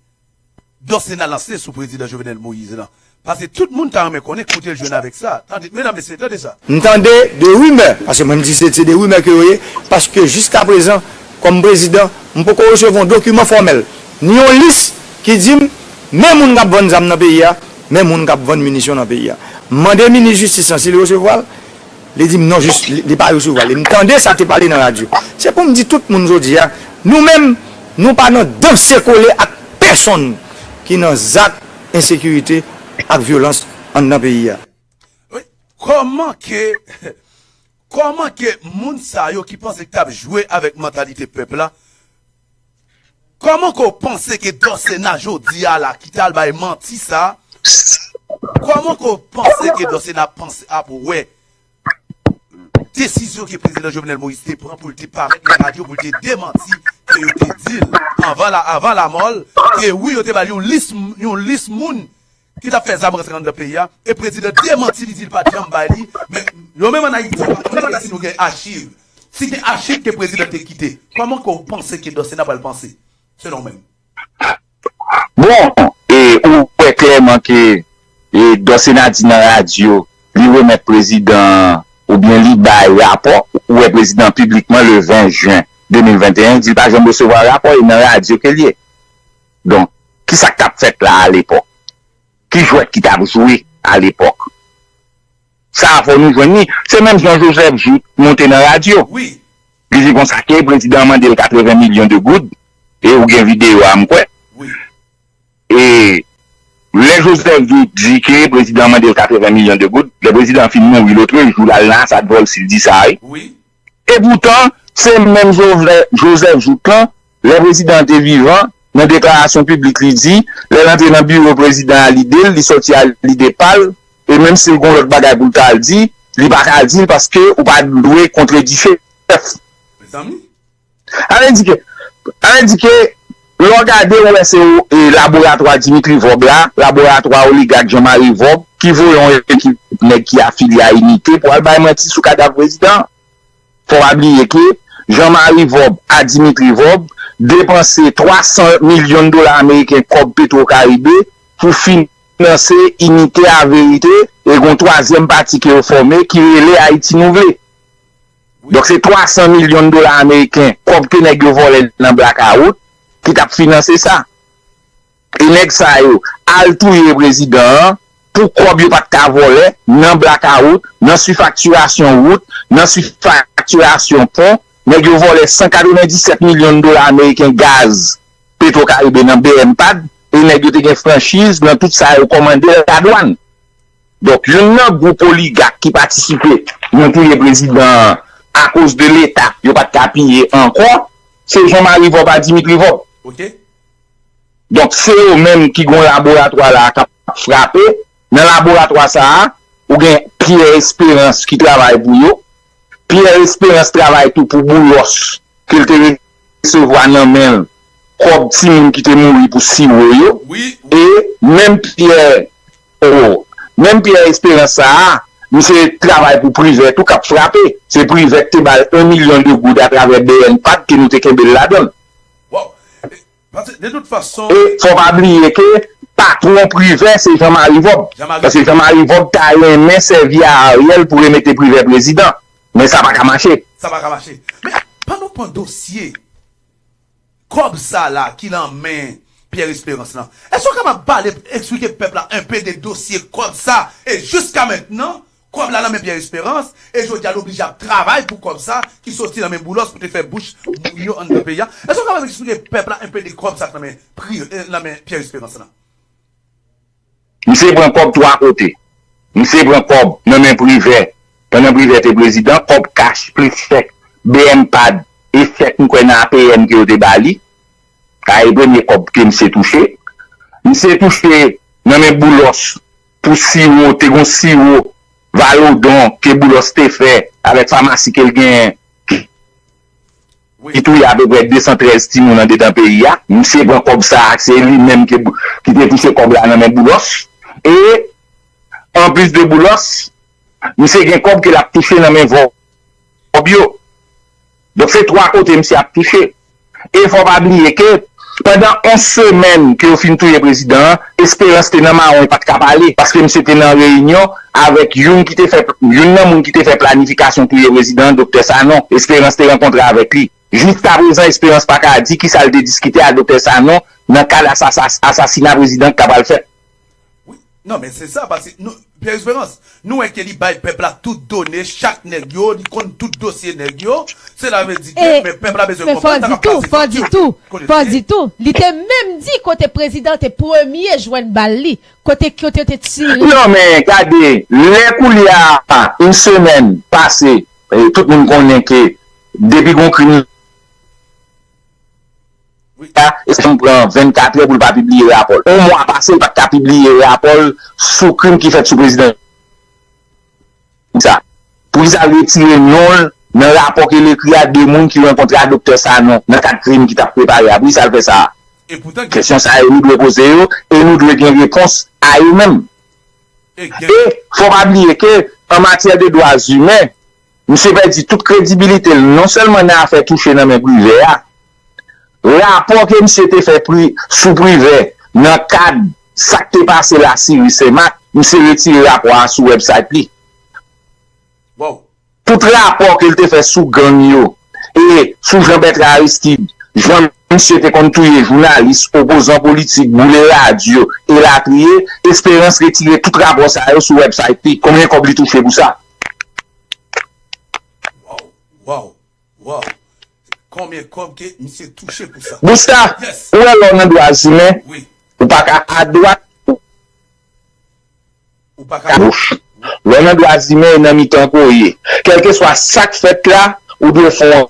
Dòsena lanse sou prezidan Jovenel Moïse lan. Paske tout moun ta renmen konnen kote l jwenn avèk sa. Tande, medam, mesye, tande sa. M tande de rimè, paske mwen m di se, se de rimè ke yo ye, paske jiskaprezan, kòm prezidan, m poko resevwa yon dokiman fòmèl, ni yon lis ki di m, men moun k ap vann zam nan peyi a, men moun k ap vann minisyon nan peyi a. M mande minis jistis lan si li resevwa l, Li di m non, jis, li, li pa resevwa li. M tande sa te pale nan radyo. Se pou m di tout moun jodi a, nou menm, nou pa nan danse kole ak pèsonn ki nan zak ensekirite ak vyolans anndan peyi a. Wi, kòman ke, Kòman ke moun sa yo ki panse ki t ap jwe avèk mantalite pèp la, kòman ke w panse ke Dòsena jodi a la ki t al bay manti sa, kòman ke w panse ke Dòsena panse ap wè desizyon ke prezidan Jovenel Moïse te pran pou l te parèt nan radyo pou l te demanti ke yo te di l anvan la, anvan lamò l, ke wi, yo te ba l yon lis, yon lis moun ki t ap fè zam rantre anndan peyi a, e prezidan demanti li, di l pa t janm bay li, men yo menm ann Ayiti yo pa konnen si nou gen achiv. Si gen achiv ke prezidan te kite, kòman ke w panse ke Dòsena pral panse, selon w menm? Bon, e ou wè klèman ke e Dòsena di nan radyo, li remèt prezidan an oubyen li bay rapò, ou wè prezidan piblikman le ven jen de mil venteyen di l pa janm resevwa rapò, e nan radyo ke l ye. Donk, kisa k t ap fèt la alepòk? Ki jwèt ki t ap jwe alepòk? Sa a fò nou jwenn li. Se menm jan Joseph Jouthe monte nan radyo. Li di konsa ke prezidan an mande l katreven milyon de goud, e ou gen videyo a m kwè. E lè Joseph Jouthe di ke prezidan an mande l katreven milyon de goud, lè prezidan an fin mouri lotrejou l al nan Assad Volcy l di sa wi. Epoutan, se menm Joseph Jouthe lan, lè prezidan an te vivan, nan deklarasyon piblik li di, lè l antre nan biwo prezidan a lide l, li sòti a lide pa l, e menm si l gon lòt bagay pou l ta al di, li pa ka di l paske ou pa dwe kontredi chèf. Sa vle di ke, sa vle di ke lè w gade ou wè se laboratwa Dimitri Vorbe la, laboratwa oligak Jean Marie Vorbe ki voye yon ekip nèg ki afilye a Inite pou al bay manti sou kadav prezidan an. Fò pa bliye ke Jean Marie Vorbe a Dimitri Vorbe depanse twa san milyon dola ameriken kòb Petro Caribe pou finanse Inite a Verite e gon twazyèm pati ke yo fòme ki rele Ayiti Nou Vle. Donk se twa san milyon dola ameriken kòb ke nèg yo vòlè nan blakawout ki t ap finanse sa. E nèg sa yo al touye prezidan an pou kòb yo pa t ka vòlè nan blakawout, nan sifaktirasyon wout, nan sifaktirasyon pon. Nèg yo vòlè san katrevenndisèt milyon dola ameriken gaz Petro Caribe nan BMPAD, e nèg yo te gen franchiz nan tout sa yo kòmande ladwàn. Donk, youn nan gwoup oligak ki patisipe nan touye prezidan an akoz de Leta yo pa t ka piye ankò, se Jean Marie Vorbe a Dimitri Vorbe. Donk, se yo menm ki gon laboratwa la k ap frape. Nan laboratwa sa a, ou gen Pierre Espérance ki travay pou yo. Pierre Espérance travay tou pou Boulos ke l te resevwa nan men l kòb timoun ki te mouri pou siwo yo. E menm Pierre, o, menm Pierre Espérance sa a, misye travay pou Privert tou k ap frape. Se Privert ki te ba l en milyon de goud atravè BNPAD ke nou te kenbe l ladan l. E fò pa bliye ke patwon Privè se Jean Marie Vorbe. Paske Jean Marie Vorbe ta renmen sèvi a Ariel pou remete Privè prezidan. Men sa pa ka mache. Sa pa ka mache. Men, pandan w pran dosye kòb sa la ki nan men Pierre Espérance lan, èske w kapab pale, eksplike pèp la enpe de dosye kòb sa e jiska mentnan, kòb la nan men Pierre Espérance, e jodi a l oblije ap travay pou kòb sa ki soti nan men Boulos pou te fè bouch moun yo anndan peyi a. Èske w kapab eksplike pèp la enpe de kòb sa k nan men pri, nan men Pierre Espérance lan? Misye pran kòb twa kote. Misye pran kòb nan men Privè, pandan Privè te prezidan, kòb kach plis chèk BMPAD e chèk m kwè nan APN ke yo te ba li. Sa e premye kòb ke misye touche. Misye touche nan men Boulos pou siwo, te gon siwo Valodon ke Boulos te fè avèk famasi ke l genyen ki touye apeprè de san trèz timoun andedan peyi a. Misye pran kòb sa a, se li menm ki, ki te touche kòb la nan men Boulos. E, anplis de Boulos, misye gen kòb ke l ap touche nan men vòb yo. Donk se twa kote misye ap touche. E fò pa bliye ke pandan yon semèn ke yo fin touye prezidan an, Esperans te nan mawon, li pa t ka pale, paske misye te nan reyinyon avèk youn ki te fè, youn nan moun ki te fè planifikasyon touye prezidan an, Doktè Sanon. Esperans te rankontre avèk li. Jiskaprezan, Esperans pa ka di kisa l te diskite ak Doktè Sanon nan kad asasina prezidan k ta pral fèt. Wi, non, men se sa, paske nou, Pierre Esperans, nou wè ke li bay pèp la tout done, chak nèg yo, li konn tout dosye nèg yo. Sela vle di ke, men pèp la bezwen konprann sa k ap pase sou Ayiti. Fò di tou, li te menm di kote prezidan te premye jwenn bal li, kote, kote yo te tire. Non, men gade, lè koulye a, yon semèn pase, E, tout moun konnen ke depi gon krim la, e sa m pran vennkat è pou l pa pibliye rapò l. On mwa pase, l pa t ka pibliye rapò l sou krim ki fèt sou prezidan sa. Poukisa l retire non l nan rapò ke l ekri a de moun ki rankontre a doktè Sanon nan kad krim ki t ap prepare a? Poukisa l fè sa a? Kesyon sa yo, nou dwe poze yo e nou dwe gen repons a yo menm. E fò pa bliye ke, an matyè de dwa imen, misye pèdi tout kredibilite l non sèlman nan afè touche nan men Privè a, rapò ke misye te fè pri, sou Privè nan kad sa k te pase la Siri Senmak, misye retire rapò a sou website li. Tout rapò ke l te fè sou gang yo e sou Jean Bertrand Aristide, jan misye te konn touye jounalis, opozan politik, boule radyo, elatriye, Esperans retire tout rapò sa yo sou website li. Konbyen kòb li touche pou sa? Waw, waw, waw. Konbyen kòb ke misye touche pou sa? Busta, ou wè lè w nan dwa imen, ou pa ka adwat, ou pa ka goch. Lè w nan dwa imen, e nan mitan ke w ye. Kèlkeswa sa k fèt la, ou dwe fè yon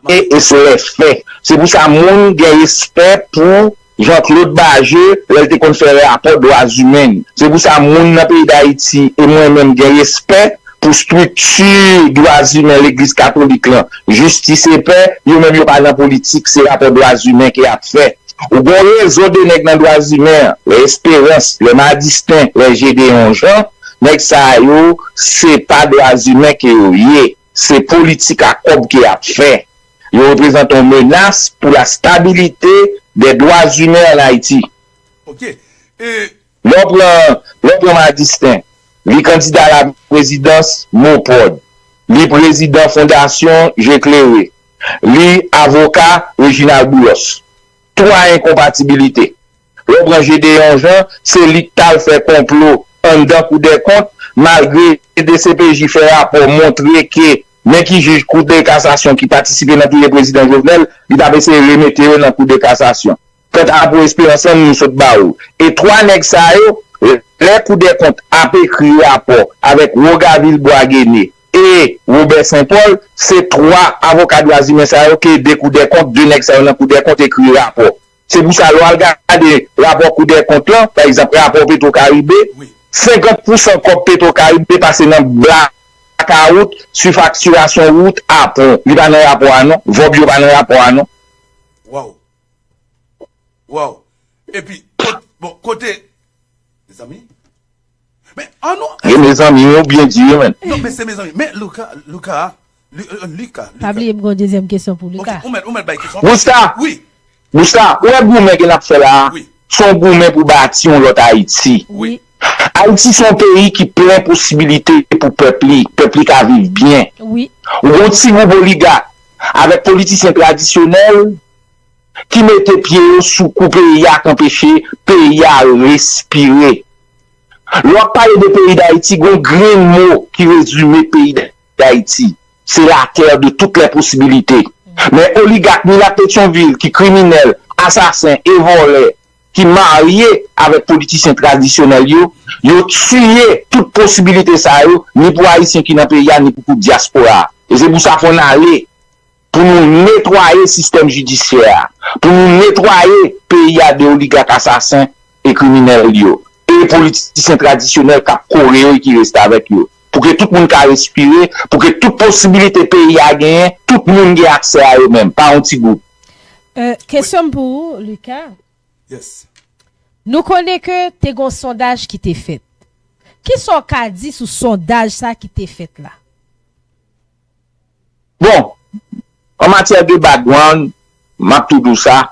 e, e se lè fè. Se pou sa moun gen respè pou Jean Claude Bajeux lè l te konn fè rapò dwa imen. Se pou sa moun nan peyi Dayiti e mwen menm gen respè pou estrikti dwa imen legliz katolik lan. Jistis e pè, yo menm yo pa nan politik, se rapò dwa imen ke y ap fè. Ou gen yon rezo de nèg nan dwa imen, lè Esperans, lè Madisten, lè Jedeyon Jan, nèg sa yo, se pa dwa imen ke yo ye. Se politik a kòb ke y ap fè. Yo reprezante yon menas pou la stabilite dè dwa imen ann Ayiti. Ok. E. Lè w pran, lè w pran Madisten, li kandida laprezidans MOPOD, li prezidan Fondasyon Je Klere, li avoka Reginald Boulos. Twa enkonpatibilite. Lè w pran Jedeyon Jan, se li k t al fè konplo anndan Kou dè kont, malgre D C P J fè rapò montre ke men ki jij Kou dè kasasyon ki patisipe nan touye prezidan Jovenel, li t ap eseye remete yo nan Kou dè kasasyon. Kanta pou Esperans lan, nou sot ba ou. E twa nèg sa yo, lè Kou dè kont ap ekri rapò avèk Roga Vilbois Guéné e Robert Saint Paul, se twa avoka dwa imen sa yo ke ede Kou dè kont, de nèg sa yo nan Kou dè kont ekri rapò. Se pou sa, lè w al gade rapò Kou dè kont lan, pa egzanp, rapò Petro Caribe, senkant pousan kòb Petro Caribe pase nan blakawout, sifaktirasyon wout, a pon. Li pa nan rapò a non. Vòb yo pa nan rapò a non. Waw. Waw. Epi, bon, kote, mezanmi, Men, an nou. Gen mezanmi, ou byen di wi, men. Non, men se mezanmi. Men Luca, Luca, Luca. Pa bliye m gen yon dezyèm kesyon pou Luca. Ok, ou mèt, ou mèt bay kesyon. Busta! Wi. Busta, ou wè goumen ke n ap fè la a? Wi. Se yon goumen pou bati yon lòt Ayiti. Wi. Ayiti se yon peyi ki plen posibilite pou pèp li, pèp li ka viv byen. Wi. Ou gen yon ti gwoup oligak avèk politisyen tradisyonèl ki mete pye yo sou kou peyi a, k anpeche peyi a respire. Lè w ap pale de peyi Dayiti, gon grenn mo ki rezime peyi Dayiti. Se la terre de toutes les possibilités. Men oligak milat Petyonvil ki kriminèl, asasen e vòlè, ki marye avèk politisyen tradisyonèl yo, yo tiye tout posibilite sa yo, ni pou Ayisyen ki nan peyi a, ni pou dyaspora a. E se pou sa fò n ale pou nou netwaye sistèm jidisyè a, pou nou netwaye peyi a de oligak asasen e kriminèl yo, e politisyen tradisyonèl k ap kore yo e ki reste avèk yo, pou ke tout moun ka respire, pou ke tout posibilite peyi a genyen, tout moun gen aksè a yo menm, pa yon ti gwoup. Kesyon m pou ou, Luca. Yes. Nou konnen ke te gen yon sondaj ki te fèt. Kisa w ka di sou sondaj sa ki te fèt la? Bon, an matyè de background, m ap tou di w sa,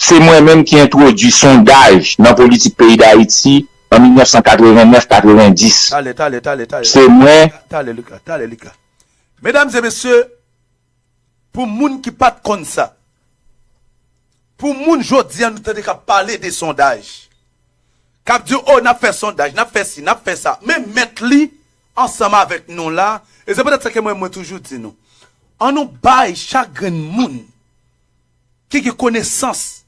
se mwen menm ki entwodui sondaj nan politik peyi Dayiti an mil nèf san katreven nèf katreven dis. Talè, talè, talè, talè. Se mwen. Talè, Luca, talè, Luca. Medam e mesye, pou moun ki pa t konn sa, pou moun jodi a nou tande k ap pale de sondaj, k ap di, o, n ap fè sondaj, n ap fè si, n ap fè sa, men mèt li ansanm avèk nou la, e se poutèt sa ke mwen, mwen toujou di nou, an nou bay chak grenn moun ki gen konesans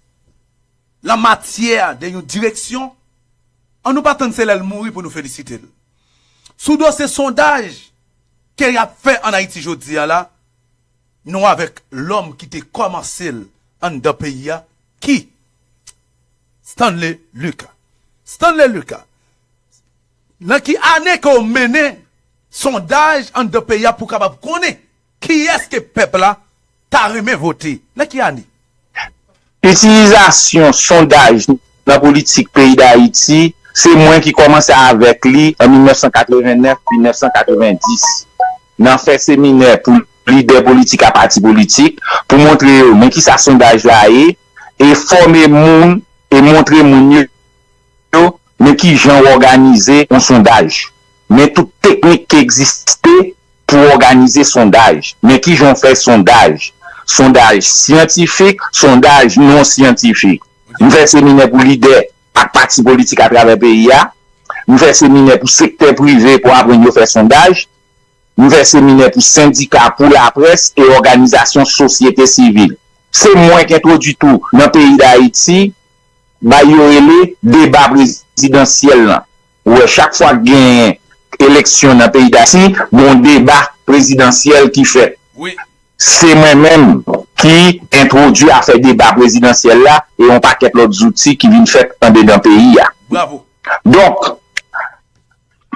lan matyè de yon direksyon, an nou pa tann se lè l mouri pou nou felisite l. Sou dosye sondaj ke y ap fè ann Ayiti jodi a la, nou avèk lòm ki te kòmanse l anndan peyi a, ki Stanley Lucas. Stanley Lucas, nan ki ane ke w mennen sondaj anndan peyi a pou w kapab konnen kiyès ke pèp la ta renmen vote? Nan ki ane? Itilizasyon sondaj nan politik peyi Dayiti, se mwen ki kòmanse avèk li an mil nèf san katreven nèf, mil nèf san katreven dis, nan fè seminè pou lidè politik a pati politik, pou montre yo men kisa sondaj la ye, e fòme moun, e montre moun yo, men kijan w òganize yon sondaj, men tout teknik ki egziste pou òganize sondaj, men kijan w fè sondaj, sondaj syantifik, sondaj non syantifik. M fè seminè pou lidè ak pati politik atravè peyi a. M fè seminè pou sektè prive pou aprann yo fè sondaj. M fè seminè pou sendika, pou laprès e òganizasyon sosyete sivil. Se mwen k entwodui tou nan peyi Dayiti, bay yo rele deba prezidansyèl lan. Ou wè, chak fwa k genyen eleksyon nan peyi Dayiti, gen yon deba prezidansyèl ki fèt. Se mwen menm ki entwodui afè deba prezidansyèl la e yon pakèt lòt zouti ki vin fèt andedan peyi a. Donk,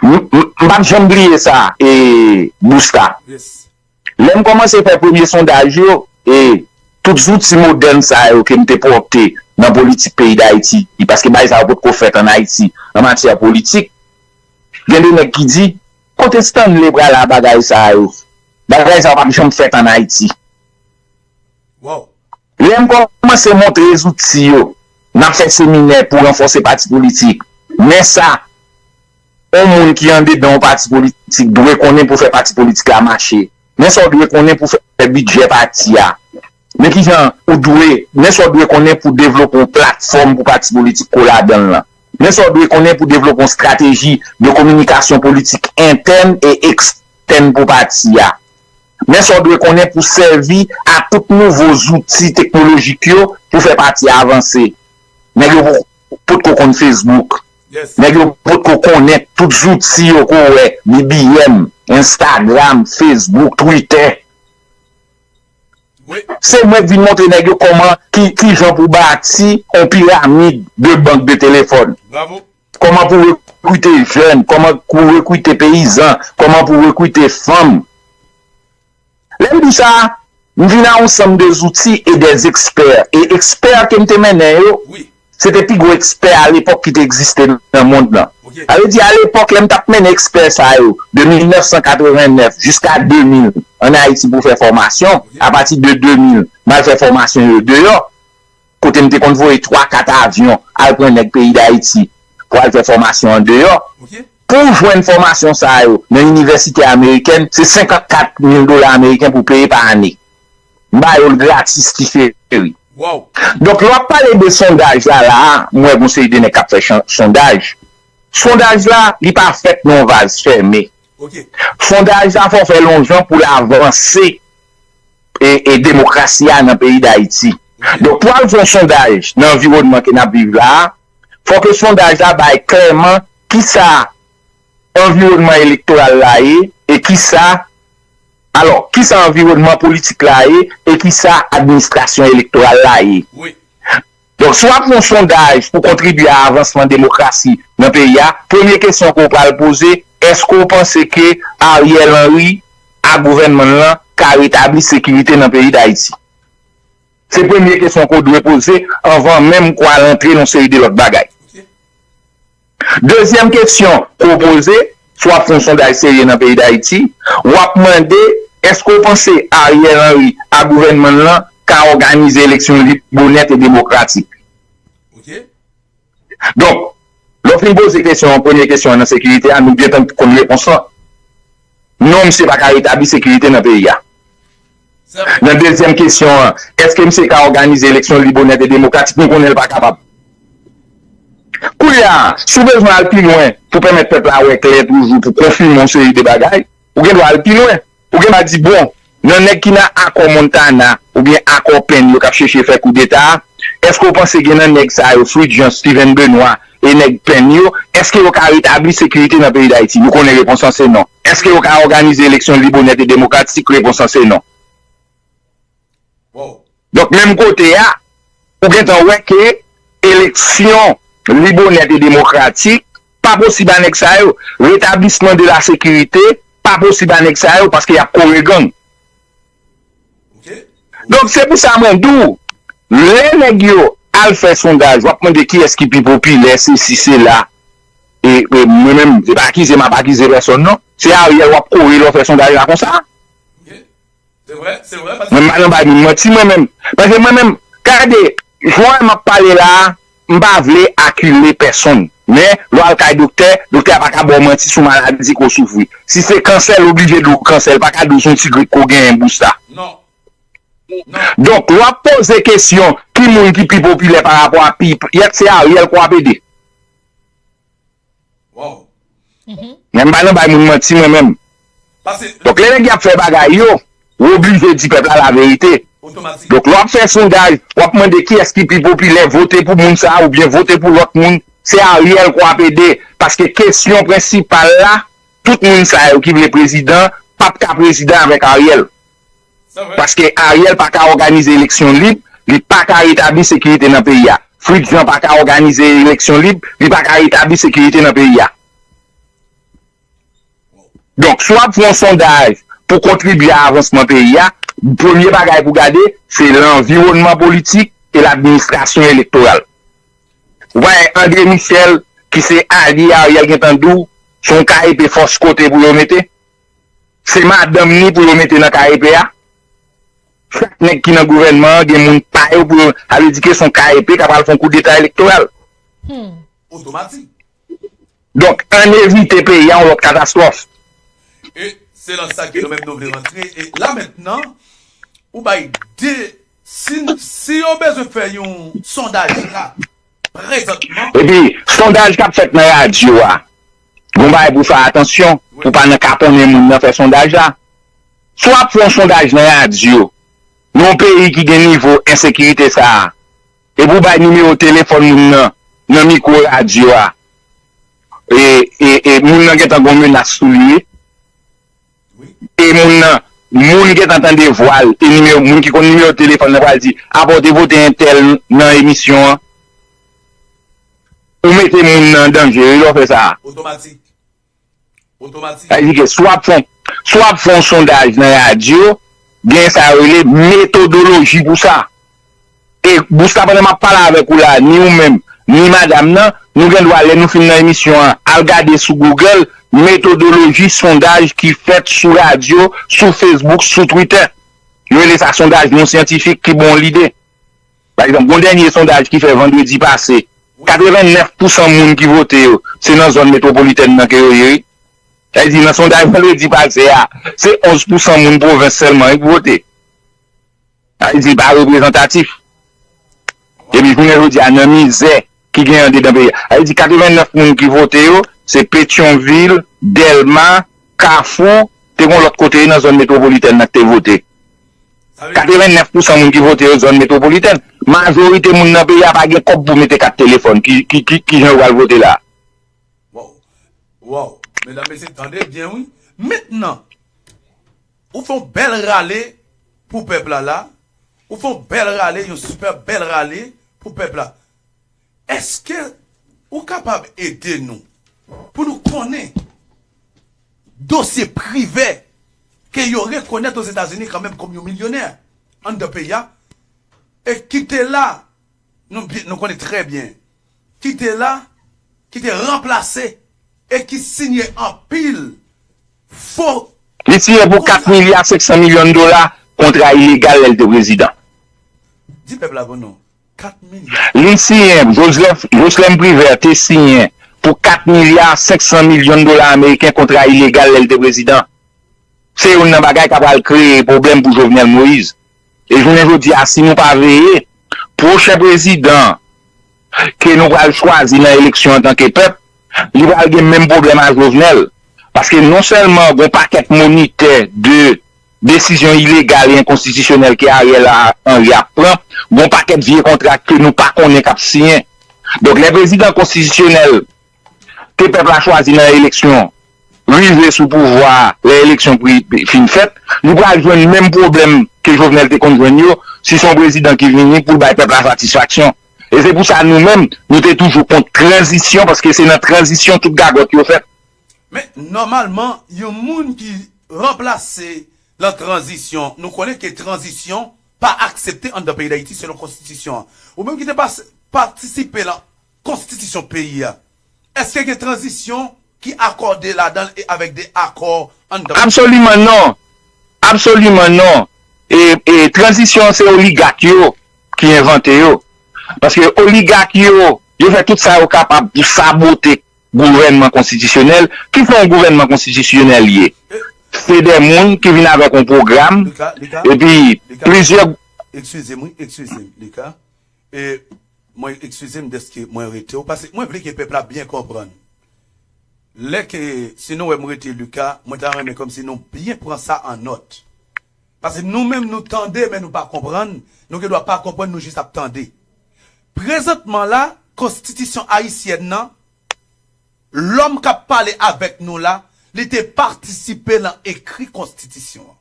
m m- m p ap janm bliye sa, e Busta. Lè m kòmanse fè premye sondaj yo, e tout zouti modèn sa yo ke m te pòte nan politik peyi Dayiti, paske bagay sa yo potko fèt ann Ayiti an matyè politik, gen de nèg ki di, kote Stanley pral a bagay sa yo? Bagay sa yo p ap janm fèt ann Ayiti. Lè m kòmanse montre zouti yo, n ap fè seminè pou ranfòse pati politik. Men sa yon moun ki andedan yon pati politik dwe konnen pou fè pati politik la mache. Men sa w dwe konnen pou fè bidjè pati a. Men kijan ou dwe, men sa w dwe konnen pou devlope yon platfòm pou pati politik ko ladan l lan. Men sa w dwe konnen pou devlope yon estrateji de kominikasyon politik entèn e ekstèn pou pati a. Men sa w dwe konnen pou sèvi a tout nouvo zouti teknolojik yo pou fè pati a avanse. Nèg yo potko konn Facebook. Nèg yo potko konnen tout zouti yo ke w wè, B B M, Instagram, Facebook, Twitter. Se mwen k vin montre nèg yo kòman, ki, kijan pou bati yon piramid de bank de telefòn. Kòman pou rekrite jèn, kòman pou rekrite peyizan, kòman pou rekrite fanm. Lè m di sa, m vin a yon sanm de zouti e dè ekspè. E ekspè ke m te mennen yo, se te pi gwo ekspè alepòk ki te egziste nan mond lan. Sa vle di, alepòk, lè m t ap mennen ekspè sa yo, de mil nèf san katreven nèf jiska de mil ann Ayiti pou fè fòmasyon, apati de de mil, m al fè fòmasyon yo deyò, kote m te konn voye twa, kat avyon al pran nèg peyi Dayiti pou al fè fòmasyon andeyò. Pou w jwenn fòmasyon sa yo nan inivèsite amerikèn, se senkannkat mil dola ameriken pou w peye pa ane. M ba yo l gratis ti cheri. Donk, lè w ap pale de sondaj la, la a, m wè gon seri de nèg k ap fè sondaj. Sondaj la, li pa fèt nan yon vaz fèmen. Sondaj la, fò w fè l yon jan pou l avanse e, e demokrasi a nan peyi Dayiti. Donk, pou al fè yon sondaj nan anviwònman ke n ap viv la a, fò ke sondaj la bay klèman kisa anviwònman elektoral la ye e kisa, alò, kisa anviwònman politik la ye e kisa administrasyon elektoral la ye. Donk, si w ap fè yon sondaj pou kontribye a avansman demokrasi nan peyi a, premye kesyon ke w pral poze, èske w panse ke Ariel Henry a gouvènman l lan ka retabli sekirite nan peyi Dayiti? Se premye kesyon ke w dwe poze anvan menm ke w al antre nan yon seri de lòt bagay. Dezyèm kesyon ke w poze, si w ap fè yon sondaj serye nan peyi Dayiti, w ap mande, èske w panse Ariel Henry a gouvènman l lan ka òganize eleksyon lib, onèt e demokratik? Donk, lè w fin poze kesyon an, premye kesyon an nan sekirite a, nou gentan konn repons lan. Non, misye pa ka retabli sekirite nan peyi a. Nan dezyèm kesyon an, èske misye ka òganize eleksyon lib, onèt e demokratik? Nou konnen l pa kapab. Kounye a, si w bezwen al pi lwen pou pèmèt pèp la wè klè toujou, pou konfime yon seri de bagay, ou gen dwa al pi lwen. Ou gen dwa di, bon, nan nèg ki nan akò Montana oubyen akò Penn yo k ap chèche fè koudeta a, èske w panse gen nan nèg sa yo, Fritz Jean, Steven Benoît, e nèg pèn yo, èske yo ka retabli sekirite nan peyi Dayiti? Nou konnen repons lan se non. Èske yo ka òganize eleksyon lib, onèt e demokratik? Repons lan se non. Donk, menm kote a, ou gentan wè ke eleksyon lib, onèt e demokratik pa posib a nèg sa yo. Retablisman de la sekirite pa posib a nèg sa yo paske y ap kore gang. Donk, se pou sa mwen di w, lè nèg yo al fè sondaj, w ap mande kiyès ki pi popilè, sesi, sela. E, e mwen menm, se pa akize m ap akize pèsòn, non. Se Ariel w ap kore lè w fè sondaj la konsa. Mwen pa nan bay moun manti, mwen menm. Paske mwen menm, gade, jan m ap pale la a, m pa vle akile pèsonn. Men, lè w al kay doktè, doktè a pa ka ba w manti sou maladi ke w soufri. Si se kansè, l oblije di w kansè, l pa ka di w se yon ti grip ke w genyen bouch sa. Donk, lè w ap poze kesyon, ki moun ki pi popilè pa rapò a pi, yèt se Ariel ke w ap ede. Men m pa nan bay moun manti, mwen menm. Donk, lè nèg y ap fè bagay yo, w oblije di pèp la laverite. Donk, lè w ap fè sondaj, w ap mande kiyès ki pi popilè, vote pou moun sa a oubyen vote pou lòt moun, se Ariel ke w ap ede. Paske kesyon prensipal la, tout moun sa yo ki vle prezidan p ap ka prezidan avèk Ariel. Paske Ariel pa ka òganize eleksyon lib, li pa ka retabli sekirite nan peyi a. Fritz Jean pa ka òganize eleksyon lib, li pa ka retabli sekirite nan peyi a. Donk, si w ap fè yon sondaj pou kontribye a avansman peyi a, premye bagay pou gade, se lanviwònman politik e ladministrasyon elektoral. Ou pa wè André Michel, ki se alye Ariel, gentan di w, se yon K E P fòs kote pou yo mete? Se madanm ni pou yo mete nan K E P a? Chak nèg ki nan gouvènman an gen moun pa yo pou yo, sa vle di ke se yon K E P k ap al fè yon koudeta elektoral. Otomatik. Donk, ann evite peyi a yon lòt katastwòf. E se nan sa ke nou menm nou vle rantre. E la mentnan, ou bay de, si, si yo bezwen fè yon sondaj la, prezantman. Epi, sondaj k ap fèt nan radyo a, gon bagay pou fè atansyon, pou pa nan kaponnen moun nan fè sondaj la. Si w ap fè yon sondaj nan radyo, nan yon peyi ki gen nivo ensekirite sa a, epi w bay nimewo telefòn moun nan, nan mikwo radyo a, e, e, e moun nan gentan gon menas sou li, wi. E moun nan, moun gentan tande vwa l, e nimewo, moun ki konn nimewo telefòn nan pral di, apa w te vote entèl nan emisyon an? Ou mete moun nan an danje, wi, lè w fè sa. Otomatik. Otomatik. Sa vle di ke si w ap fè, si w ap fè yon sondaj nan radyo, gen sa yo rele metodoloji pou sa. E, Gustave, pandan m ap pale avèk ou la, ni ou menm, ni madanm nan, nou gen dwa, lè nou fin nan emisyon an, al gade sou Google, metodoloji sondaj ki fèt sou radyo, sou Facebook, sou Twitter. Yo rele sa sondaj non syantifik ki ba w lide. Pa egzanp, gon dènye sondaj ki fè vandredi pase, katrevennèf pousan moun ki vote yo, se nan zòn metwopolitèn nan ke yo ye, wi. Sa vle di, nan sondaj vandredi pase a, se onz pousan moun pwovens sèlman, wi, ki vote. Sa vle di, li pa reprezantatif. Epi jounen jodi a, nan mizè ki gen anndedan peyi a, sa vle di, katrevennèf moun ki vote yo, se Petyonvil, Dèlma, Kafou, te gon lòt kote nan zòn metwopolitèn nan ki te vote. Katrevennèf pousan moun ki vote yo zòn metwopolitèn. Majorite moun nan peyi a pa gen kòb pou mete kat telefòn. Ki, ki, ki, ki jan yo pral vote la? Waw. Waw. Medam, mesye, tande byen, wi. Mentnan, ou fè yon bèl rale pou pèp la la. Ou fè yon bèl rale, yon sipè bèl rale pou pèp la. Èske ou kapab ede nou pou nou konnen dosye Privè ke yo rekonèt Ozetazini kanmenm kòm yon milyonè anndan peyi a, e ki te la, nou byen, nou konnen trè byen, ki te la, ki te ranplase e ki siyen anpil fo. Li siyen pou kat milya senk san milyon dola kontra ilegal lè l te prezidan. Di pèp la bon non. Kat milya. Li siyen, Joseph, Jocelerme Privert te siyen pou kat milya senk san milyon dola ameriken kontra ilegal lè l te prezidan. Se youn nan bagay k ap pral kreye pwoblèm pou Jovenel Moïse. E jounen jodi a, si nou pa veye, pwochen prezidan ke nou pral chwazi nan eleksyon antanke pèp, li pral gen menm pwoblèm a Jovenel. Paske non sèlman gon pakèt monitè de desizyon ilegal e enkonstitisyonèl ke Ariel Henry ap pran, gon pakèt vye kontra ke nou pa konnen k ap siyen. Donk, lè prezidan konstitisyonèl ke pèp la chwazi nan eleksyon rive sou pouvwa a, lè eleksyon pri- fin fèt, li pral jwenn menm pwoblèm ke Jovenel te konn jwenn yo, si se yon prezidan ki vini pou l bay pèp la satisfaksyon. E se pou sa nou menm, nou te toujou kont tranzisyon, paske se nan tranzisyon tout gagòt yo fèt. Men, nòmalman, yon moun ki ranplase lan tranzisyon, nou konnen ke tranzisyon pa aksepte anndan peyi Dayiti selon konstitisyon an. Ou menm ki te pas- patisipe lan konstitisyon peyi a, èske gen tranzisyon ki akòde ladan l e avèk de akò anndan? Absoliman non. Absoliman non. E, e tranzisyon se oligak yo ki envante yo. Paske oligak yo, yo fè tout sa yo kapab pou sabote gouvènman konstitisyonèl. Ki fè yon gouvènman konstitisyonèl ye? Se de moun ki vin avèk yon pwogram, Lika, Lika, epi Lika, plizyè eskize m, wi, eskize m, Lika. E, mwen, eskize m dèske mwen rete w, paske mwen vle ke pèp la byen konprann. Lè ke, si nou wè m rete Lika, mwen ta renmen kòmsi nou byen pran sa an nòt. Paske nou menm, nou tande, men nou pa konprann. Nou gen dwa pa konprann, nou jis ap tande. Prezantman la, konstitisyon ayisyèn nan, lòm k ap pale avèk nou la, li te patisipe lan ekri konstitisyon an.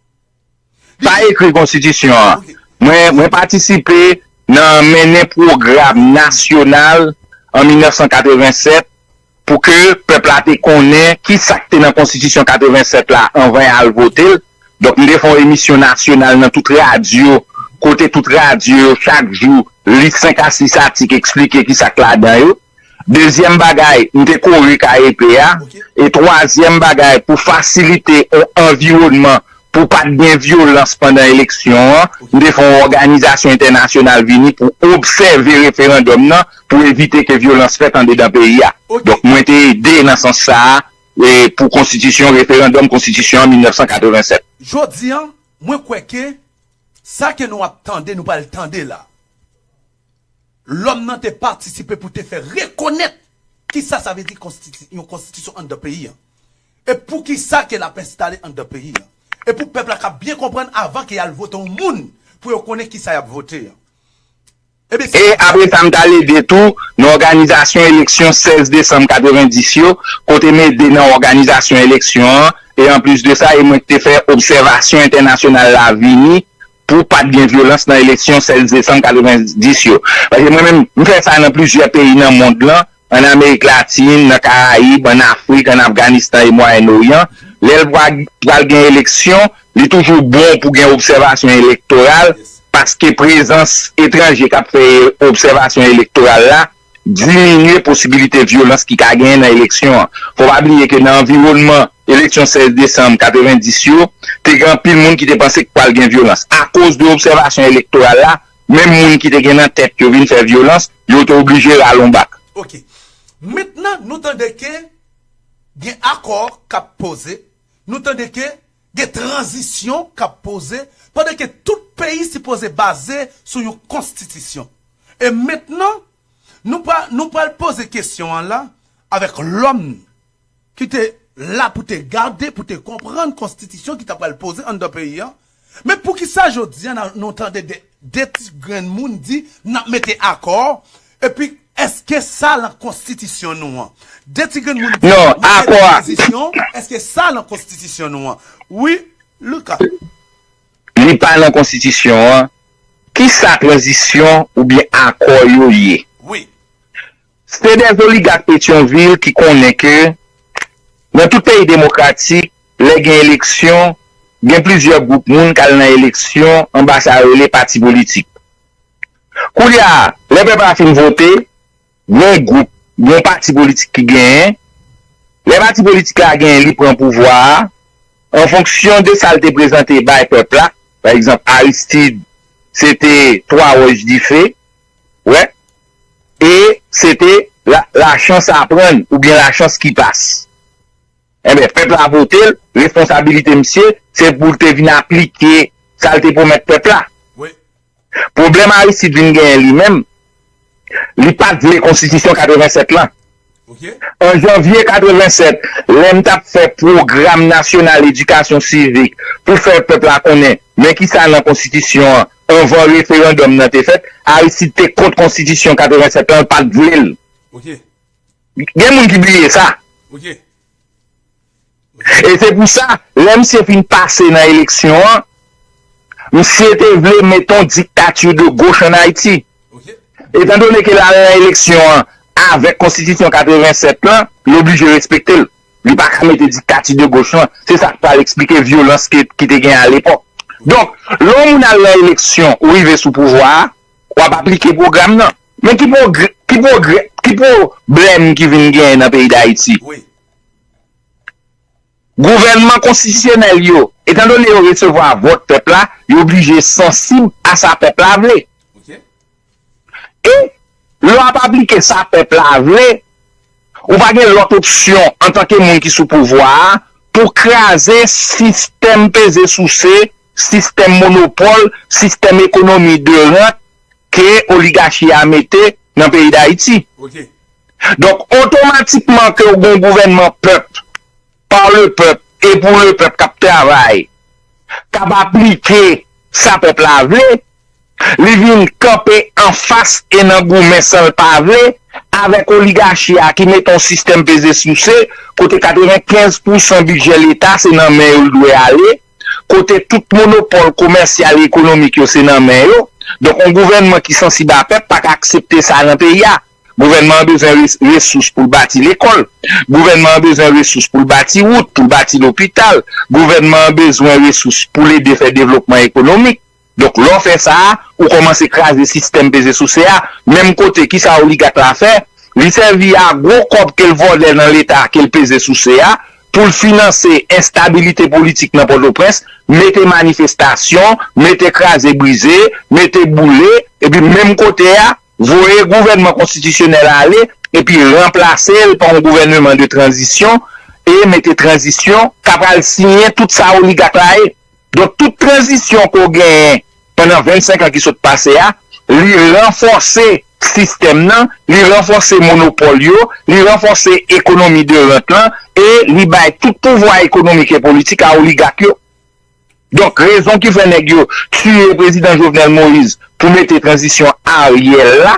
Li Pa ekri konstitisyon an. Ok. Mwen, mwen patisipe nan mennen pwogram nasyonal an mil nèf san katreven sèt pou ke pèp la te konnen ki sa k te nan konstitisyon katreven sèt la anvan y al vote l. Donk, m te fè yon emisyon nasyonal nan tout radyo, kote tout radyo yo, chak jou, li senk a sis atik, eksplike ki sa k ladan yo. Dezyèm bagay, m te kore K E P a. Ok. E twazyèm bagay, pou fasilite yon anviwònman pou pa t gen vyolans pandan eleksyon an, Ok. m te fè yon òganizasyon entènasyonal vini pou obsève referandòm nan, pou evite ke vyolans fèt andedan peyi a. Ok. Donk, mwen te ede nan sans sa a, e, pou konstitisyon, referandòm konstitisyon an mil nèf san katreven sèt. Jodi an, mwen kwè ke sa ke nou ap tande, nou pral tande la. Lòm nan te patisipe pou te fè rekonèt ki sa sa vle di konstiti- yon konstitisyon anndan peyi an. E pou ki sa ke l ap enstale anndan peyi an. E pou pèp la ka byen konprann avan ke y al vote yon moun pou yo konnen ki sa y ap vote an. Ebyen, se E apre sa, m t al ede tou nan òganizasyon eleksyon sèz desanm katreven dis yo, kote m ede nan òganizasyon eleksyon an, e anplis de sa, e mwen ki te fè obsèvasyon entènasyonal la vini pou pa t gen vyolans nan eleksyon sèz desanm katreven dis yo. Paske mwen menm, m fè sa nan plizyè peyi nan mond lan, ann Amerik Latin, nan Karayib, ann Afrik, ann Afganistan e Mwayen Oryan. Lè l pral, pral gen eleksyon, li toujou bon pou gen obsèvasyon elektoral, Yes. paske prezans etranje k ap fè obsèvasyon elektoral la diminye posibilite vyolans ki ka genyen nan eleksyon an. Fò pa bliye ke nan anviwònman eleksyon sèz desanm katreven dis yo, te gen anpil moun ki te panse k pral gen vyolans. Akoz de obsèvasyon elektoral la, menm moun ki te gen nan tèt yo vin fè vyolans, yo te oblije rale yon bak. Ok. Mentnan, nou tande ke gen akò k ap poze, nou tande ke gen tranzisyon k ap poze, pandan ke tout peyi sipoze baze sou yon konstitisyon. E mentnan, nou pral, nou pral poze kesyon an la avèk lòm ki te la pou te gade, pou te konprann konstitisyon ki ta pral poze anndan peyi an. Men poukisa jodi a n a- nou tande de, de ti grenn moun di n ap mete akò, epi èske sa lan konstitisyon nou an? De ti grenn moun di Non, n ap mete akò a- tranzisyon, èske sa lan konstitisyon nou an? Wi, Luka. Li pa nan konstitisyon an. Ki sa tranzisyon oubyen akò yo ye? Wi. Se de oligak Petyonvil ki konnen ke nan tout peyi demokratik, lè gen eleksyon, gen plizyè gwoup moun k al nan eleksyon anba sa yo rele pati politik. Koulye a, lè pèp la fin vote, gen gwoup, gen pati politik ki genyen. Lè pati politik la genyen, li pran pouvwa a, an fonksyon de sa l te prezante bay pèp la, pa egzanp, Aristide, se te twa wòch dife, wè, e se te la, la chance à prendre, oubyen la chance qui passe. Enben, pèp la vote l, responsabilite misye, se pou l te vin aplike sa l te pwomèt pèp la. Wi. Pwoblèm Aristide vin genyen li menm, li pa t vle konstitisyon katreven sèt lan. Ok. An janvye katreven sèt, lè m t ap fè pwogram nasyonal edikasyon sivik pou fè pèp la konnen, men ki sa nan konstitisyon an, anvan referandòm nan te fèt, Aristide te kont konstitisyon katreven sèt lan, l pa t vle l. Gen moun ki bliye sa. E se pou sa, lè misye fin pase nan eleksyon an, misye te vle mete yon diktati de goch ann Ayiti. Etandone ke l al nan eleksyon an avèk konstitisyon katrevennsèt lan, l oblije respekte l. Li pa ka mete diktati de goch lan. Se sa k pral eksplike vyolans ki, ki te gen alepòk. Donk, lè yon moun al nan eleksyon, ou rive sou pouvwa a, w ap aplike pwogram nan. Men ki pwogrè, ki pwogrè, ki pwoblèm ki vin genyen nan peyi Dayiti? Gouvènman konstitisyonèl yo, etandone yo resevwa vòt pèp la, yo oblije sansib a sa pèp la vle. E lè w ap aplike sa pèp la vle, ou pa gen lòt opsyon antanke moun ki sou pouvwa a pou kraze sistèm peze souse, sistèm monopòl, sistèm ekonomi de rant ke oligachi a mete nan peyi Dayiti. Donk, otomatikman ke w gen yon gouvènman pèp, pa le pèp e pou le pèp k ap travay, k ap aplike sa pèp la vle, li vin kanpe anfas e nan goumen san l pa vle avèk oligachi a ki mete yon sistèm peze souse kote katrevenkenz pousan bidjè leta se nan men yo l dwe ale, kote tout monopòl komèsyal e ekonomik yo se nan men yo. Donk, yon gouvènman ki sansib a pèp pa ka aksepte sa nan peyi a. Gouvènman an bezwen res-, resous pou l bati lekòl. Gouvènman an bezwen resous pou l bati wout, pou l bati lopital. Gouvènman an bezwen resous pou l ede fè devlopman ekonomik. Donk, lè w fè sa a, ou kòmanse kraze sistèm peze souse a. Menm kote, kisa oligak la fè? Li sèvi a gwo kòb ke l vòlè nan leta ke l peze souse a pou l finanse enstabilite politik nan Pòtoprens, mete manifestasyon, mete kraze brize, mete boule, epi menm kote a, voye gouvènman konstitisyonèl ale, epi ranplase l pa yon gouvèneman de tranzisyon, e mete tranzisyon k ap al siyen tout sa oligak la ye. Donk, tout tranzisyon ke w genyen pandan vennsenk an ki sot pase a, li ranfòse sistèm nan, li ranfòse monopòl yo, li ranfòse ekonomi de rant lan, e li bay tout pouvwa ekonomik e politik a oligak yo. Donk, rezon ki fè nèg yo tiye prezidan Jovenel Moïse pou mete tranzisyon Ariel la,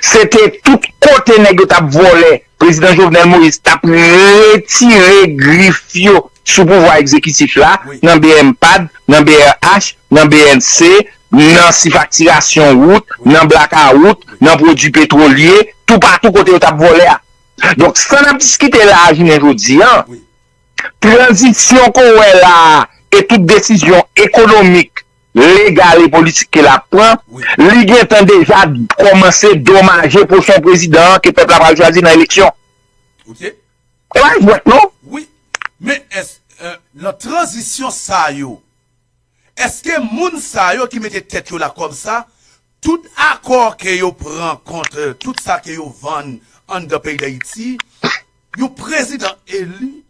se te tout kote nèg yo t ap vòlè. Prezidan Jovenel Moïse t ap retire grif yo sou pouvwa egzekitif la, nan B M pad, nan B R H, nan B N C, nan sifaktirasyon wout, nan blakawout, nan pwodui petwolye, toupatou kote yo t ap vòlè a. Donk, sa n ap diskite la a jounen jodi an, tranzisyon ke w wè la a e tout desizyon ekonomik, legal e politik ke l ap pran, li gentan deja kòmanse domaje pwochen prezidan an ke pèp la pral chwazi nan eleksyon. E pa jwèt non. Men, nan tranzisyon sa yo, èske moun sa yo ki mete tèt yo la kòm sa, tout akò ke yo pran kont tout sa ke yo vann anndan peyi Dayiti, yon prezidan eli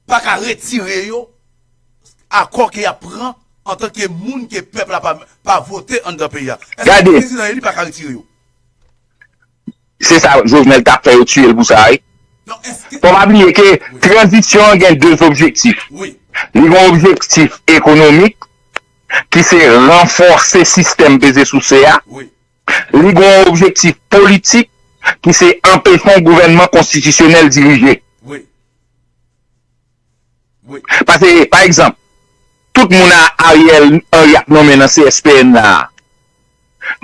pa ka retire yo akò ke y ap pran antanke moun ke pèp la pa, pa vote anndan peyi a? Èske prezidan eli pa ka retire yo? Se sa Jovenel t ap fè yo tiye l pou sa wi. Fò pa bliye ke tranzisyon an gen de objektif. Li gen yon objektif ekonomik ki se ranfòse sistèm peze souse a. Li gen yon objektif politik ki se anpeche yon gouvènman konstitisyonèl dirije. Paske, pa egzanp, tout moun a Ariel Henry ap nonmen nan C S P N la a,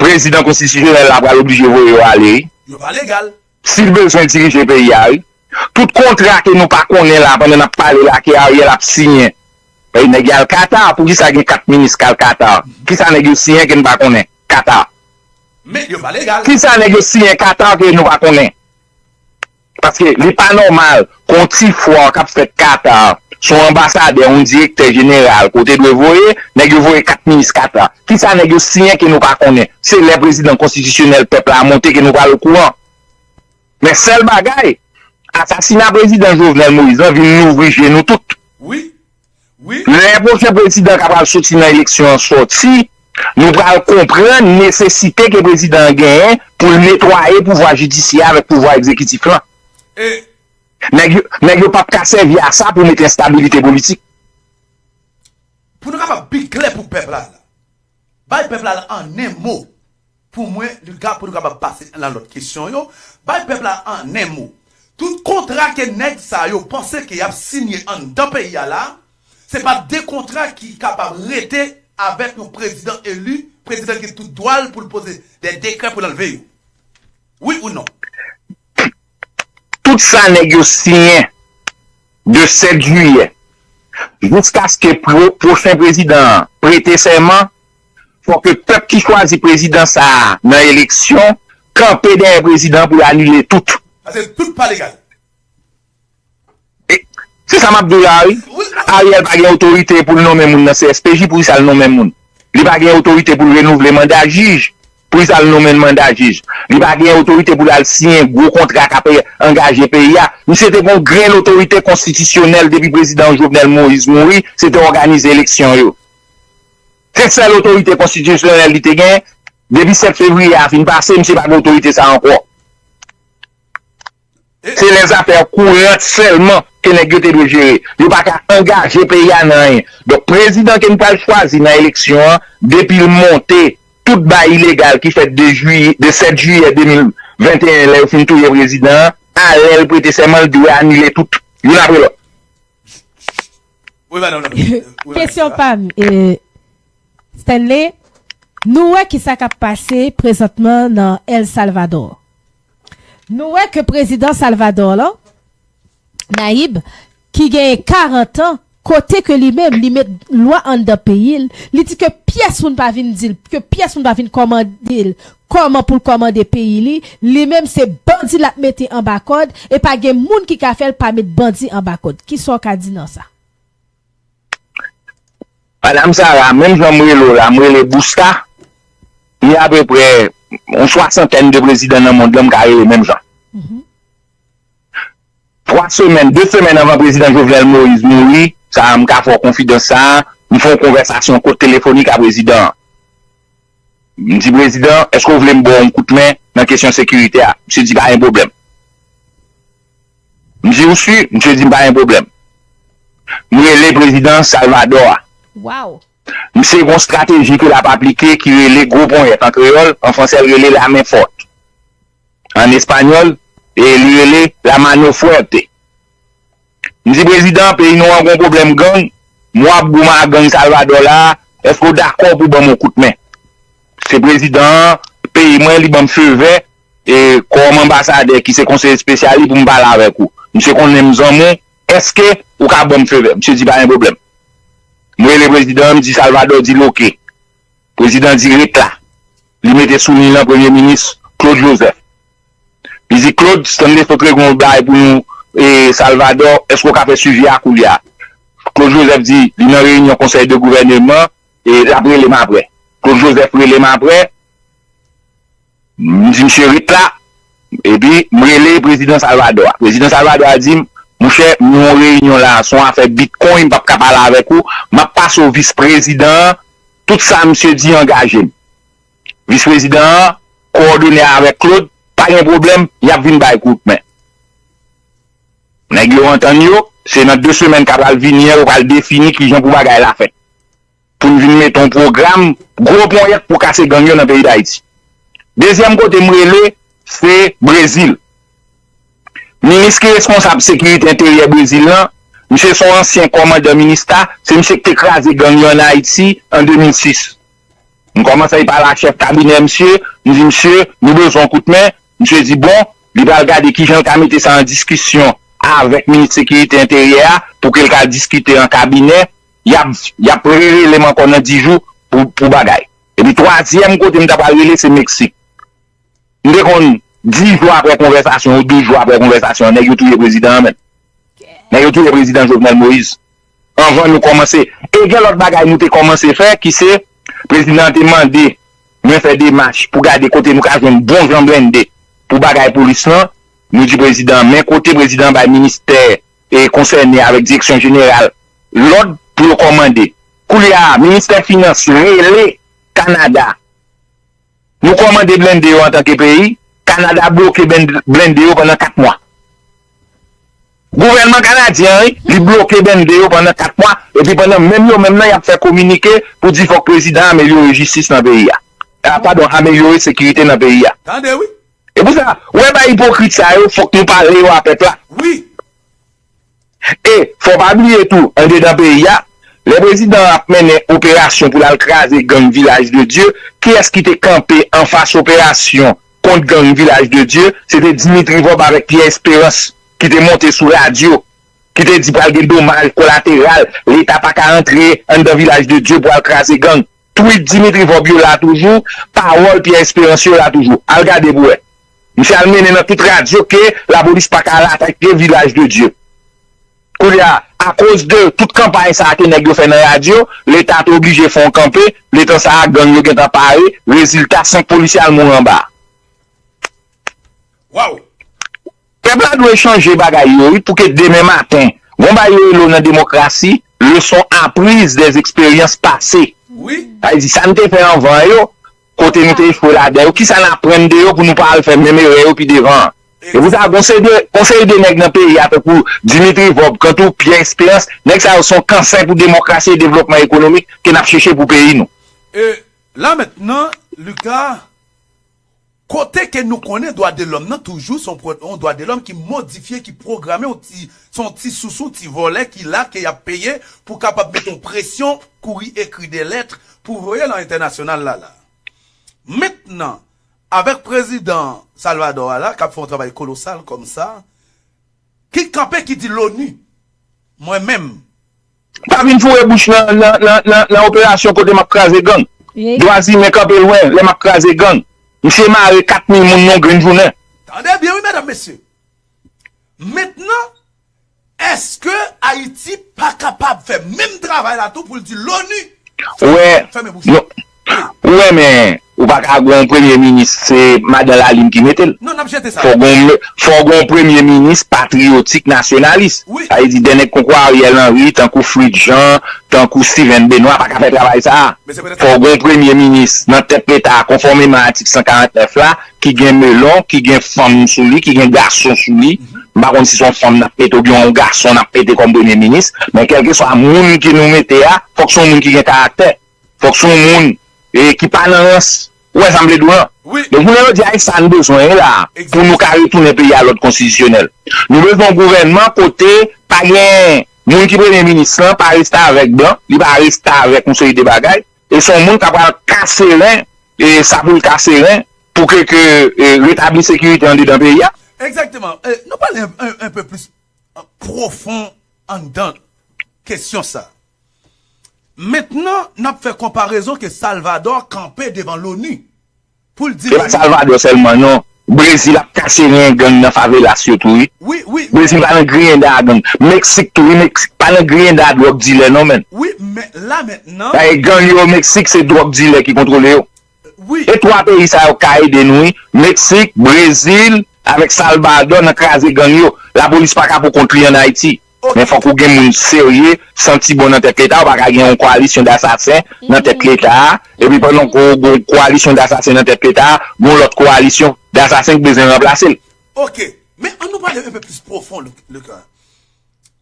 prezidan konstitisyonèl la pral oblije voye yo ale wi. Yo pa legal. Si l bezwen dirije peyi a wi. Tout kontra ke nou pa konnen la pandan n ap pale la ke Ariel ap siyen. Nèg y al Qatar, poukisa gen kat minis k al Qatar? Kisa nèg yo siyen ke n pa konnen? Qatar. Kisa nèg yo siyen Qatar ke nou pa konnen? Paske li pa nòmal ke yon ti fwa k ap fèt Qatar, se yon anbasadè, yon direktè jeneral ke w te dwe voye, nèg yo voye kat minis Qatar. Kisa nèg yo siyen ke nou pa konnen? Se lè prezidan konstitisyonèl pèp la monte ke nou pral okouran. Men sèl bagay, asasina prezidan Jovenel Moïse lan vin louvri je nou tout. Lè pwochen prezidan k ap al soti nan eleksyon an sòti, nou pral konprann nesesite ke prezidan an genyen pou l netwaye pouvwa jidisyè avèk pouvwa egzekitif lan. Nèg yo, nèg yo p ap ka sèvi a sa pou mete enstabilite politik. Pou nou kapab pi klè pou pèp la, bay pèp la an en mo. Pou mwen, li ka, pou nou kapab pase nan lòt kesyon yo, bay pèp la an en mo. Tout kontra ke nèg sa yo panse ke y ap sinye anndan peyi a la, se pa de kontra ki kapab rete avèk yon prezidan eli, prezidan ki gen tout dwa l pou l poze de dekrè pou l anlve yo. Wi ou non? Tout sa nèg yo siyen de sèt jiyè jiskaske pwochen prezidan an prete sèman, fòk pèp ki chwazi prezidan sa a nan eleksyon kanpe dèyè prezidan an pou l anile tout. Paske tout pa legal. Se sa m ap di w la wi. Ariel pa gen otorite pou l nonmen moun nan C S P J, poukisa l nonmen moun? Li pa gen otorite pou l renouvle manda jij, poukisa l nonmen manda jij? Li pa gen otorite pou l al siyen gwo kontra k ap angaje peyi a. Misye te gen yon grenn otorite konstitisyonèl depi prezidan Jovenel Moïse mouri, se te òganize eleksyon yo. Se sèl otorite konstitisyonèl li te gen. Depi sèt fevriye a fin pase, misye pa gen otorite sa ankò. Se lèzafè kourant sèlman ke nèg yo te dwe jere. Yo pa ka angaje peyi a nan anyen. Donk, prezidan ke n pral chwazi nan eleksyon an, depi l monte, tout bay ilegal ki fèt de jiyè, de sèt jiyè de mil venteyen, lè yo fin touye prezidan an, a lè l prete sèman, l dwe anile tout, youn apre lòt. Kesyon pa m, e, Stanley, nou wè kisa k ap pase prezantman nan El Salvador. Nou wè ke prezidan Salvador lan, Nayib, ki genyen karant an, kote ke li menm li met lwa anndan peyi l, li di ke pyès moun pa vin di l, ke pyès moun pa vin kòmande l kòman pou l kòmande peyi li, li menm se bandi l ap mete anba kòd, e pa gen moun ki ka fè l pa met bandi anba kòd. Kisa w ka di nan sa? Madanm Sara, menm jan m rele w la, m rele Busta, gen apeprè yon swasantèn de prezidan nan mond lan m ka rele menm jan. Twa semèn, de semèn anvan prezidan Jovenel Moïse mouri, sa a m ka fè w konfidans sa a, m fè yon konvèsasyon kot telefonik a prezidan an. M di prezidan, èske w vle m ba w yon kout men nan kesyon sekirite a? Misye di pa gen pwoblèm. M di ou si? Misye di m pa gen pwoblèm. M rele prezidan Salvador a. Wow. Misye gen yon strateji ke l ap aplike ki rele gwo ponyèt an kreyòl, an fransè l rele la main forte. An espanyòl, e li rele la mano fuerte. M di prezidan, peyi nou an gen yon pwoblèm gang, m w ap goumen ak gang Salvador la a, èske w dakò pou w ban m yon kout men? Se prezidan an, peyi mwen, li ban m fevè, e kòm anbasadè ki se konseye espesyal li pou m pale avèk ou. Misye konnen m zanmi w, èske ou ka ban m fevè? Misye di pa gen pwoblèm. M rele prezidan an, m di Salvador di l oke. Prezidan di ret la. Li mete sou liy lan premye minis Claude Joseph. Li di Claude, Stanley sot regle yon bagay pou nou e Salvador, èske w ka fè swivi a koulye a? Claude Joseph di li nan reyinyon konsèy de gouvèneman e l ap rele m aprè. Claude Joseph rele m aprè, m di misye ret la, epi m rele prezidan Salvador a. Prezidan Salvador a di m, monchè, m nan yon reyinyon la, se yon afè bitcoin, m p ap ka pale avèk ou, m ap pase w vis prezidan an, tout sa misye di angaje m. Vis prezidan an kowòdone avèk Claude, pa gen pwoblèm, y ap vin bay kout men. Nèg yo antann yo, se nan de semèn k ap al vini an yo pral defini kijan pou bagay la fèt. Pou n vin mete yon pwogram gwo ponyèt pou kase gang yo nan peyi Dayiti. Dezyèm kote m rele, se Brezil. Minis ki responsab sekirite enteryè Brezil lan, misye se yon ansyen kòmandan minista, se misye ki te kraze gang yo ann Ayiti an de mil sis. M kòmanse pale ak chèf kabinè misye, m di misye, nou bezwen yon kout men, misye di bon, li pral gade kijan l ka mete sa an diskisyon avèk minis sekirite enteryè a pou ke l ka diskite an kabinè, y ap y ap rerele m ankò nan dis jou pou pou bagay. Epi twazyèm kote m ta pral rele se Meksik. M te konn dis jou apre konvèsasyon ou douz jou apre konvèsasyon an, nèg yo touye prezidan an menm. Nèg yo touye prezidan Jovenel Moïse. Anvan nou kòmanse. E gen lòt bagay nou te kòmanse fè ki se, prezidan an te mande mwen fè demach pou gade kote nou ka jwenn bon jan blende pou bagay polis lan. Nou di prezidan an, men kote prezidan an bay ministè e konsène avèk direksyon jeneral lòd pou yo kòmande. Koulye a, ministè finans rele Kanada. Nou kòmande blende yo antanke peyi, Kanada bloke blende yo pandan kat mwa. Gouvènman kanadyen an, wi, li bloke blende yo pandan kat mwa, epi pandan menm yo menm nan y ap fè kominike pou di fòk prezidan an amelyore jistis nan peyi a. a, padon, amelyore sekirite nan peyi a. Tande wi. E pou sa, ou wè bay ipokrit sa yo, fòk nou pale yo a pèp la. Wi. E, fò pa bliye tou, andedan peyi a, lè prezidan an ap mennen operasyon pou l al kraze gang Vilaj de Dye, kiyès ki te kanpe anfas operasyon kont gang Vilaj de Dye? Se te Dimitri Vòb avèk Pyè Esperans ki te monte sou radyo, ki te di pral gen domaj kolateral, Leta pa ka antre anndan Vilaj de Dye pou al kraze gang. Twit Dimitri Vòb yo la toujou, pawòl Pyè Esperans yo la toujou. Al gade pou wè. Misye al mennen nan tout radyo ke lapolis pa ka al atake Vilaj de Dye. Koulye a, akoz de tout kanpay sa a ke nèg yo fè nan radyo, Leta te oblije fè yon kanpe, letan sa a gang yo gentan pare, rezilta senk polisye al mouri anba. Waw. Pèp la dwe chanje bagay yo wi, pou ke demen maten, gon bagay yo rele nan demokrasi, leçon apprise des expériences passées. Wi. Sa vle di, sa n te fè anvan yo, kote nou te echwe ladan yo, kisa n aprann de yo pou nou pa al fè menm erè yo pi devan an? E pou sa, gon seri de, gon seri de nèg nan peyi a, tankou Dimitri Vòb, kantou Pyè Esperans, nèg sa yo se yon kansè pou demokrasi e devlopman ekonomik ke n ap chèche pou peyi nou. E la mentnan, Lucas, kote ke nou konnen dwa de lòm nan toujou se yon pwo- yon dwa de lòm ki modifye, ki pwograme, yon ti, se yon ti sousou, ti vòlè ki la, ke y ap peye pou kapab mete yon presyon, kouri ekri de lèt pou voye nan entènasyonal la la. Mentnan, avèk prezidan Salvador a la, k ap fè yon travay kolosal kòm sa, ki kanpe ki di Loni, mwen menm, Pa vin foure bouch nan, nan, nan, nan, nan operasyon kote m ap kraze gang. Dwa zimen kanpe lwen lè m ap kraze gang. Misye mare kat mil moun nan yon grenn jounen. Tande byen wi, medam, mesye. Mentnan, èske Ayiti pa kapab fè menm travay la tou pou l di Loni? Ou wè, Fèmen bouch. Nou, ou wè, men, ou pa ka gon premye minis, se madan Lalin ki mete l. Non, n ap jete sa. Fò gon, fò gon premye minis patriyotik, nasyonalis. Wi. Sa vle di, dè nèg konkou Ariel Henry, tankou Fritz Jean, tankou Steven Benoît, pa ka fè travay sa a. Men se petèt Fò gon premye minis nan tèt Leta a, konfòmeman atik san karant nèf la, ki gen melon, ki gen fanm sou li, ki gen gason sou li. M pa konn si se yon fanm n ap mete oubyen yon gason n ap mete kòm premye minis, men kèlkeswa moun ke nou mete a, fòk se yon moun ki gen karaktè. Fòk se yon moun e, ki pa nan rans. Ou wè sa m vle di w lan? Wi. Donk, jounen jodi a, e sa n bezwen la, pou nou ka retounen peyi a lòd konstitisyonèl. Nou bezwen yon gouvènman kote pa gen moun ki premye minis lan, pa restavèk blan, li pa restavèk yon seri de bagay, e se yon moun k ap pral kase ren, e sa pou l kase ren, pou ke, ke e, retabli sekirite andedan peyi a. Egzakteman. E, nou pale un, un, un peu plus, euh, pwofon anndan kesyon sa. Mentnan, n ap fè konparezon ke Salvador kanpe devan Loni pou l di E pa Salvador sèlman, non. Brezil ap kase ren gang nan favelas yo tou, wi. Wi, wi. Brezil pa nan griyen da gang. Meksik tou, wi. Meksik pa nan griyen da dwòg dilè, non, men. Wi, men la mentnan. Dayè, gang yo Meksik, se dwòg dilè ki kontwole yo. Wi. E twa peyi sa yo ka ede nou, wi. Meksik, Brezil, avèk Salvador nan kraze gang yo. Lapolis pa ka pou kont li ann Ayiti. Men fòk ou gen moun serye, santi bon nan tèt Leta, ou pa ka gen yon koalisyon dasasen nan tèt Leta a, epi pandan ke w gen yon koalisyon dasasen nan tèt Leta a, gen yon lòt koalisyon dasasen ki bezwen ranplase l. Ok, men ann nou pale un peu plus pwofon, Lucas.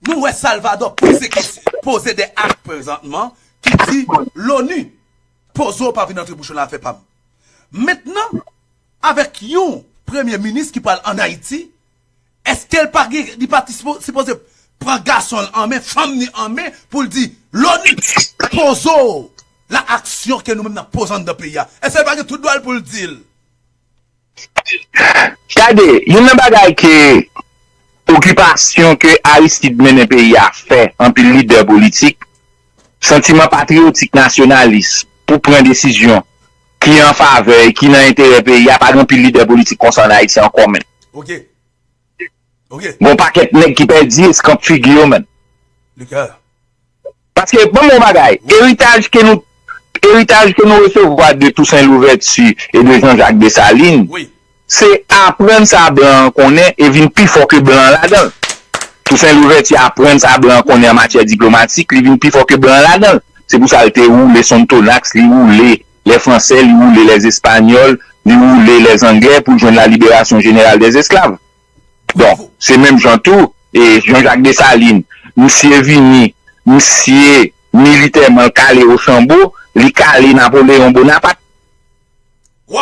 Nou wè Salvador poze kesyon, poze de ak prezantman ki di Loni, poze w pa vin antre bouch w nan afè pa m. Mentnan, avèk yon premye minis ki pral ann Ayiti, èske l pa gen, li pa sipoze pran gason l an men, fanm ni an men pou l di Loni, poze w la aksyon ke nou menm n ap poze anndan peyi a? Èske l pa gen tout dwa l pou l di l? Gade, youn nan bagay ke okipasyon ke Aristide mennen peyi a fè anpil lidè politik, santiman patriyotik nasyonalis pou pran desizyon ki an favè e ki nan enterè peyi a, pa gen anpil lidè politik konsa ann Ayiti ankò menm. Ok. Ok. Gon pakèt nèg ki pèdi eskanp figi yo, menn. Lucas. Paske, ban m yon bagay, eritaj ke nou, eritaj ke nou resevwa de Toussaint Louverture e de Jean-Jacques Dessalines, Wi. se aprann sa blan an konnen e vin pi fò ke blan an ladan l. Toussaint Louverture aprann sa blan an konnen an matyè diplomatik, li vin pi fò ke blan an ladan l. Se pou sa l te woule Sonthonax, li woule lè Fransè, li woule lè Espanyòl, li woule lè Anglè pou l jwenn la libération générale des esclaves. Bon, se menm jan tou, e Jean-Jacques Dessalines, misye vini, misye militèman kale Ochambo, li kale Napoléon Bonaparte.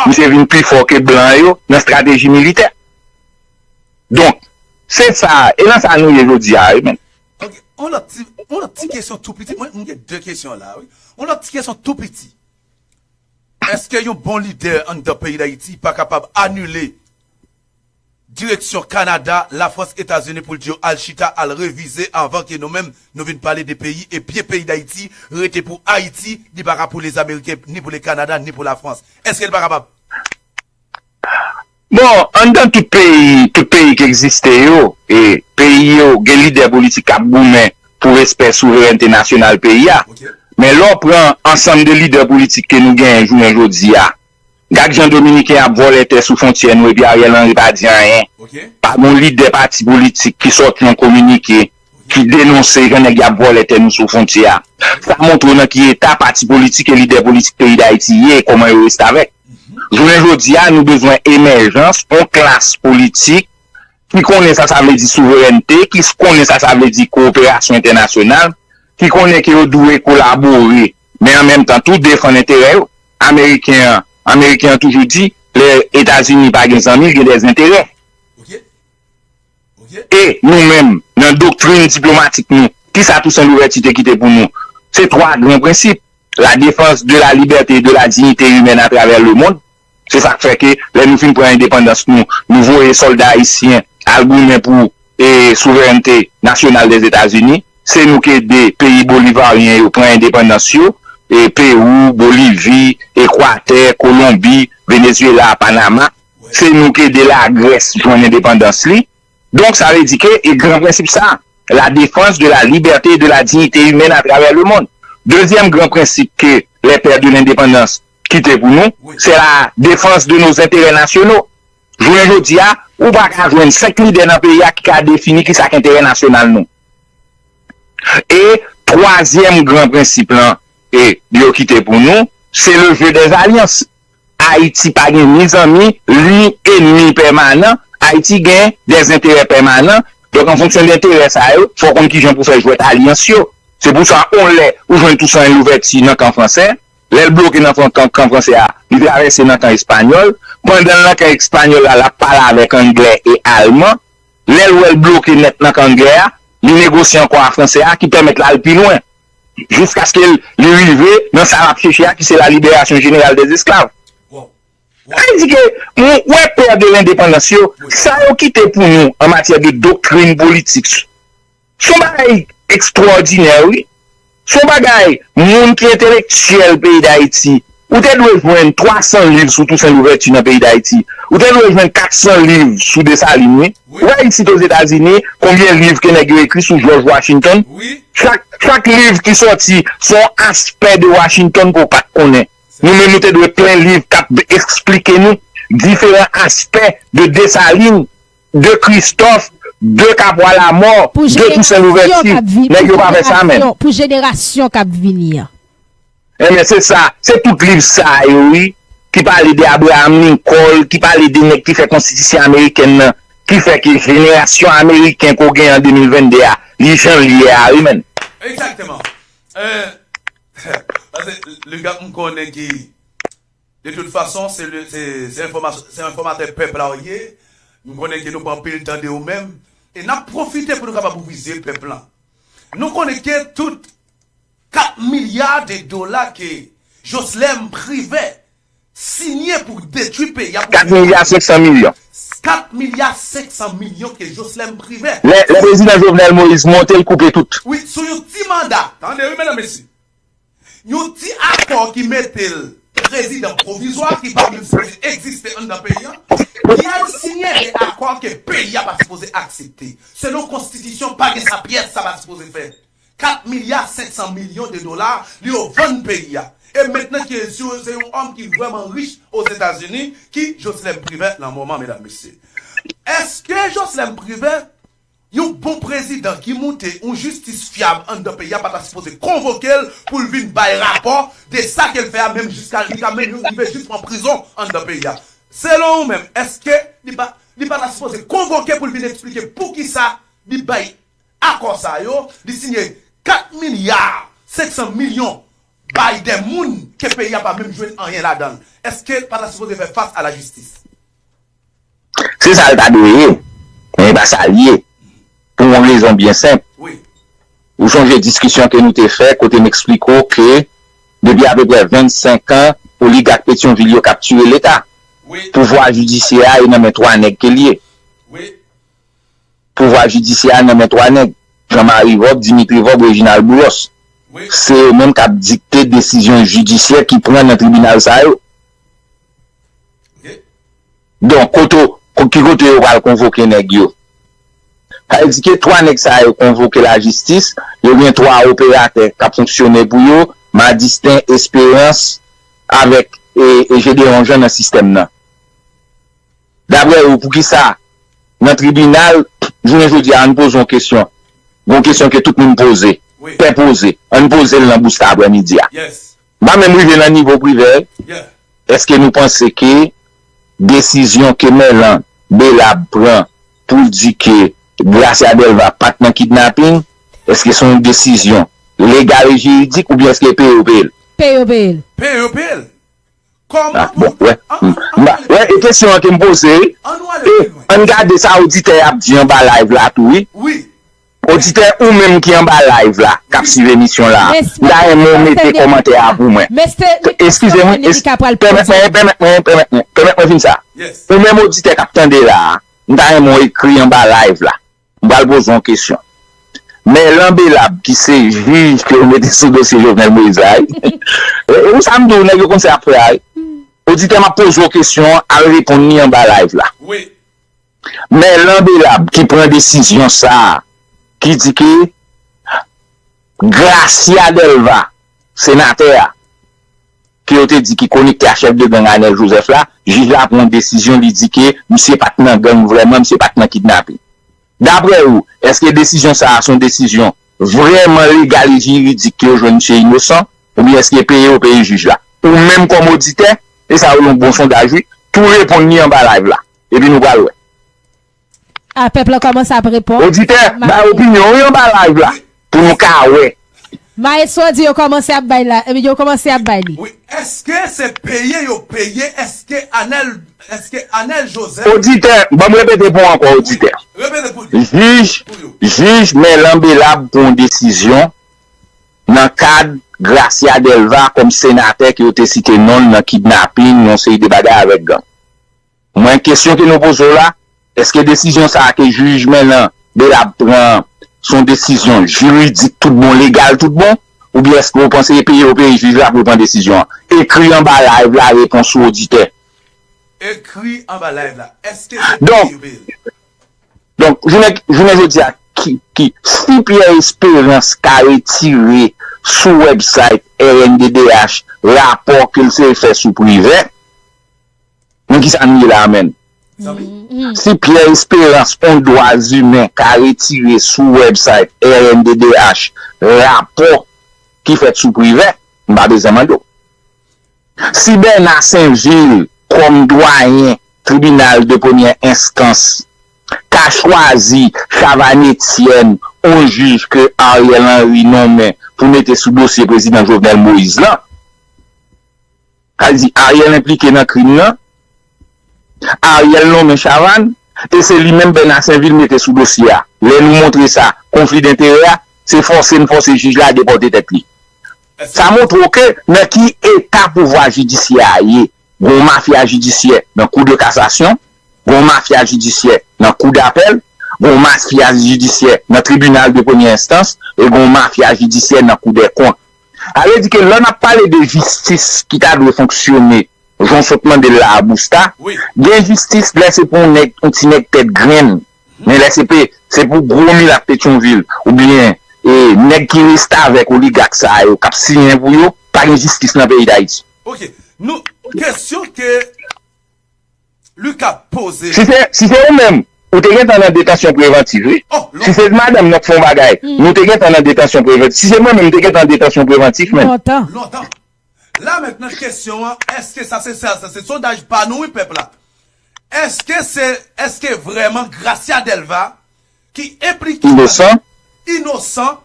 Misye vin pi fò ke blan yo nan estrateji militè. Donk, se sa, e nan sa nou ye jodi a, wi, men. Ok, yon lòt ti, yon lòt ti kesyon tou piti. Mwen, mwen gen de kesyon la, wi. Yon lòt ti kesyon tou piti. Èske yon bon lidè anndan peyi Dayiti pa kapab anile direksyon Kanada, Lafrans, Etazini pou l di yo al chita, al revize avan ke nou menm nou vin pale de peyi, e pye peyi Dayiti rete pou Ayiti, li pa ka pou Lezameriken, ni pou le Kanada, ni pou Lafrans. Èske l pa kapab? Bon, anndan tout peyi, tout peyi ki egziste yo, e peyi yo gen lidè politik k ap goumen pou respè souverènte nasyonal peyi a. Men lè w pran ansanm de lidè politik ke nou genyen jounen jodi a, gad jan Dominiken ap vòlè tè sou fwontyè nou epi Ariel Henry pa di anyen. Pa gen yon lidè pati politik ki sòti yon kominike ki denonse jan nèg y ap vòlè tè nou sou fwontyè a. Sa montre w nan ki eta pati politik e lidè politik peyi Dayiti ye e kòman yo restavèk. Jounen jodi a, nou bezwen emèjans yon klas politik ki konnen sa sa vle di souverènte, ki konnen sa sa vle di kowoperasyon entènasyonal, ki konnen ke yo dwe kolabore, men an menm tan tou defann enterè yo. Ameriken an, Ameriken an toujou di, lè Etazini pa gen zanmi, l gen dèzenterè. E nou menm, nan doktrin diplomatik nou, kisa Tousen Louvèti te kite pou nou? Se twa gran prensip, la défense de la liberté et de la dignité humaine à travers le monde. Se sa k fè ke lè nou fin pran endepandans nou, nou voye sòlda ayisyen al goumen pou e, souverènte nasyonal Dèzetazini. Se nou k ede peyi bolivaryen yo pran endepandans yo, e, Pewou, Bolivi, Ekwatè, Kolonbi, Venezuela, Panama. Se nou k ede Lagrès jwenn endepandans li. Donk, sa vle di ke, e gran prensip sa, la défense de la liberté et de la dignité humaine à travers le monde. Dezyèm gran prensip ke les pères de l'indépendance kite pou nou, c'est la défense de nos intérêts nationaux. Jounen jodi a, ou pa ka jwenn senk lidè nan peyi a ki ka defini kisa k enterè nasyonal nou. E twazyèm gran prensip lan, e yo kite pou nou, se le jeu des alliances. Ayiti pa gen ni zanmi, ni enmi pèmanan. Ayiti gen des intérêts permanents. Donk, an fonksyon de enterè sa yo, fò w konn kijan pou fè jwèt alyans yo. Se pou sa, yon lè, ou jwenn Toussaint Louverture nan kan fransè. Lè l bloke nan kan, kan fransè a, li travèse nan kan espanyòl. Pandan l nan kan espanyòl la, l ap pale avèk anglè e alman. Lè l wè l bloke nèt nan kan anglè a, li negosye ankò a fransè a ki pèmèt l al pi lwen. Jiskaske l, li rive nan sa l ap chèche a, ki se la libération générale des esclaves. Sa vle di ke, nou wè pè de lendepandans yo, sa yo kite pou nou an matyè de doktrin politik, se yon bagay ekstwòdinè, wi. Se yon bagay, moun ki entelektyèl peyi Dayiti, ou te dwe jwenn twa san liv sou Toussaint Louverture nan peyi Dayiti. Ou te dwe jwenn kat san liv sou Desalin, wi. Ou wè isit Ozetazini, konbyen liv ke nèg yo ekri sou George Washington? Chak, chak liv ki sòti, se yon aspè de Washington ke w pa t konnen. Nou menm, nou te dwe plen liv k ap esplike nou diferan aspè de Desalin, de Kristòf, de Kapwa Lamò, de Tousen Louvèti. Nèg yo pa fè sa menm. Pou jenerasyon k ap vini an. Enben, se sa, se tout liv sa yo, wi, ki pale de Abraham Lincoln, ki pale de nèg ki fè konstitisyon amerikèn nan, ki fè ke jenerasyon ameriken ke w gen an de mil vennde a, li jan l ye a, wi, menn. Egzakteman. Euh, Paske Lugard, m konnen ki, de tout fason, se le, se, se enfòmasyon, se enfòmatè pèp la w ye. M konnen ke nou pran anpil tan de ou menm. E n ap pwofite pou nou kapab ouvri zye pèp lan. Nou konnen ke tout kat milya de dola ke Joslèm Privè sinye pou detwi peyi a, pou kat milya senk san milyon. Kat milya senk san milyon ke Joslèm Privè. Lè, lè prezidan Jovenel Moïse monte, l koupe tout. Wi, sou yon ti manda. Tande, wi, medam, mesye. Yon ti akò ki mete l prezidan pwovizwa ki pa menm sipoze egziste anndan peyi a, li al sinye de akò ke peyi a pa sipoze aksepte. Selon konstitisyon, pa gen sa pyès sa pa sipoze fèt. Kat milya senk san milyon de dola, li yo vann peyi a. E mentnan ki se yon, se yon òm ki vrèman rich Ozetazini, ki Joslèm Privè nan moman, medam, mesye. Èske Joslèm Privè, yon bon prezidan ki moute yon jistis fyab anndan peyi a, pa ta sipoze konvoke l pou l vin bay rapò de sa ke l fè a, menm jiska li ka menm rive jis pran prizon anndan peyi a? Selon ou menm, èske li pa, li pa ta sipoze konvoke pou l vin eksplike poukisa li bay akò sa yo, li sinye kat milya senk san milyon bay de moun ke peyi a pa menm jwenn anyen ladan l. Èske l pa ta sipoze fè fas a lajistis? Se sa l ta dwe ye, men e pa sa l ye. Pou yon rezon byen senp. Ou sonje diskisyon ke nou te fè kote m eksplike w ke depi apeprè vennsenk an, oligak Petyonvil yo kaptire Leta. Pouvwa jidisyè a e nan men twa nèg ke l ye. Pouvwa jidisyè a nan men twa nèg, Jean Marie Vorbe, Dimitri Vorbe, Reginald Boulos. Se yo menm k ap dikte desizyon jidisyè ki pran nan tribinal sa yo. Donk, kote, ki kote yo pral konvoke nèg yo? Sa vle di ke twa nèg sa yo konvoke lajistis, yo gen twa operatè k ap fonksyone pou yo, Madistin, Esperans avèk e, e Gedeon Jean nan sistèm nan. Daprè ou, poukisa nan tribinal, jounen jodi a, ann poze yon kesyon. Yon kesyon ke tout moun poze, pè poze, ann poze l nan bous ta aprèmidi a. M pa menm rive nan nivo Privè. Èske nou panse ke desizyon ke Merlan Belab pran pou l di ke Gracia Delva pa t nan kidnaping, èske se yon desizyon legal e jiridik oubyen èske e peye yo peye l? Peye yo peye l. Peye yo peye l. Kòman pou. Bon, wè. Wè, e kesyon an ke m poze, wi. Ann gade sa oditè ap di anba live la tou, wi. Oditè, ou menm ki anba live la, k ap swiv emisyon la, m ta renmen w mete kòmantè a pou mwen. Eskize mwen, pèmèt mwen, pèmèt mwen, pèmèt mwen, pèmèt mwen fin sa. Ou menm oditè k ap tande la, m ta renmen w ekri anba live la. M pral poze yon kesyon. Merlan Belab, ki se jij ke yo mete sou dosye Jovenel Moïse la, wi. Ou sa m di w, nèg yo konn sa y ap fè a, wi. Oditè, m ap poze w kesyon an, al reponn li anba live la. Merlan Belab ki pran desizyon sa a, ki di ke Gracia Delva, senatè a, ke yo te di ki konekte a chèf de gang Anèl Jozèf la, jij la pran yon desizyon, li di ke misye pa t nan gang vrèman, misye pa t nan kidnaping. Daprè ou, èske desizyon sa a se yon desizyon vrèman legal e jiridik ke yo jwenn misye inosan, oubyen èske peye yo peye jij la? Ou menm kòm oditè, e sa yo yon bon sondaj wi, tou reponn li anba live la, epi nou pral wè. A, pèp la kòmanse ap reponn. Oditè, bay opinyon w anba live la pou nou ka wè. Maestro di yo kòmanse ap bay la, yo kòmanse ap bay li. Wi, èske se peye yo peye, èske Anèl, èske Anèl Jozèf. Oditè, ban m repete pou w ankò, oditè. Repete pou nou. Jij, jij Merlan Belab pran yon desizyon nan kad Gracia Delva kòm senatè ke yo te site non l nan kidnaping, yon seri de bagay avèk gang. Mwen, kesyon ke nou poze w la, èske desizyon sa a ke jij Merlan Belab pran an, se yon desizyon jiridik tout bon, legal tout bon, oubyen èske w panse e peye yo peye jij la pou l pran desizyon an? Ekri anba live la repons ou, oditè. Ekri anba live la. Èske se peye yo peye l? Donk, jounen, jounen jodi a, ki, ki, si Pierre Espérance ka retire sou website R N D D H rapò ke l te fè sou Privè, nan kisa n ye la menm? Si Pierre Espérance, yon dwa imen, ka retire sou website R N D D H rapò ki fèt sou Privè, m pa bezwen mande w. Si Bernard Sainvil, kòm dwayen tribinal de premyè enstans, ka chwazi Chavannes Etienne, yon jij ke Ariel Henry nonmen pou mete sou dosye prezidan Jovenel Moïse lan, sa vle di Ariel enplike nan krim nan, Ariel nonmen Chavannes, e se li menm Bernard Sainvil mete sou dosye a. Lè nou montre sa, konfli denterè a, se fòse n fòse jij la depòte tèt li. Sa montre w ke nan ki eta pouvwa jidisyè a ye. Gon mafya jidisyè nan kou de kasasyon, gon mafya jidisyè nan kou dapèl, gon mafya jidisyè nan tribinal de premyè enstans, e gon mafya jidisyè nan kou dè kont. Sa vle di ke lè n ap pale de jistis ki ta dwe fonksyone jan w sot mande l la a Busta, gen jistis lè se pou yon nèg, yon ti nèg tèt grenn, men lè se pe, se pou gwo milat Petyonvil, oubyen e, nèg ki restavèk oligak sa yo k ap siyen pou yo, pa gen jistis nan peyi Dayiti. Ok, nou, kesyon ke Lucas poze. Si se, si se ou menm, ou te gentan nan detansyon prevantif, wi. Si se madanm nan k fè yon bagay, nou te gentan nan detansyon prevantif. Si se mwen menm, m te gentan nan detansyon prevantif, menn. Lontan. Lontan. La mentnan, kesyon an, èske sa se, sa, sa se sondaj pa nou, wi, pèp la. Èske se, èske vrèman Gracia Delva ki enplike. Inosan. Inosan.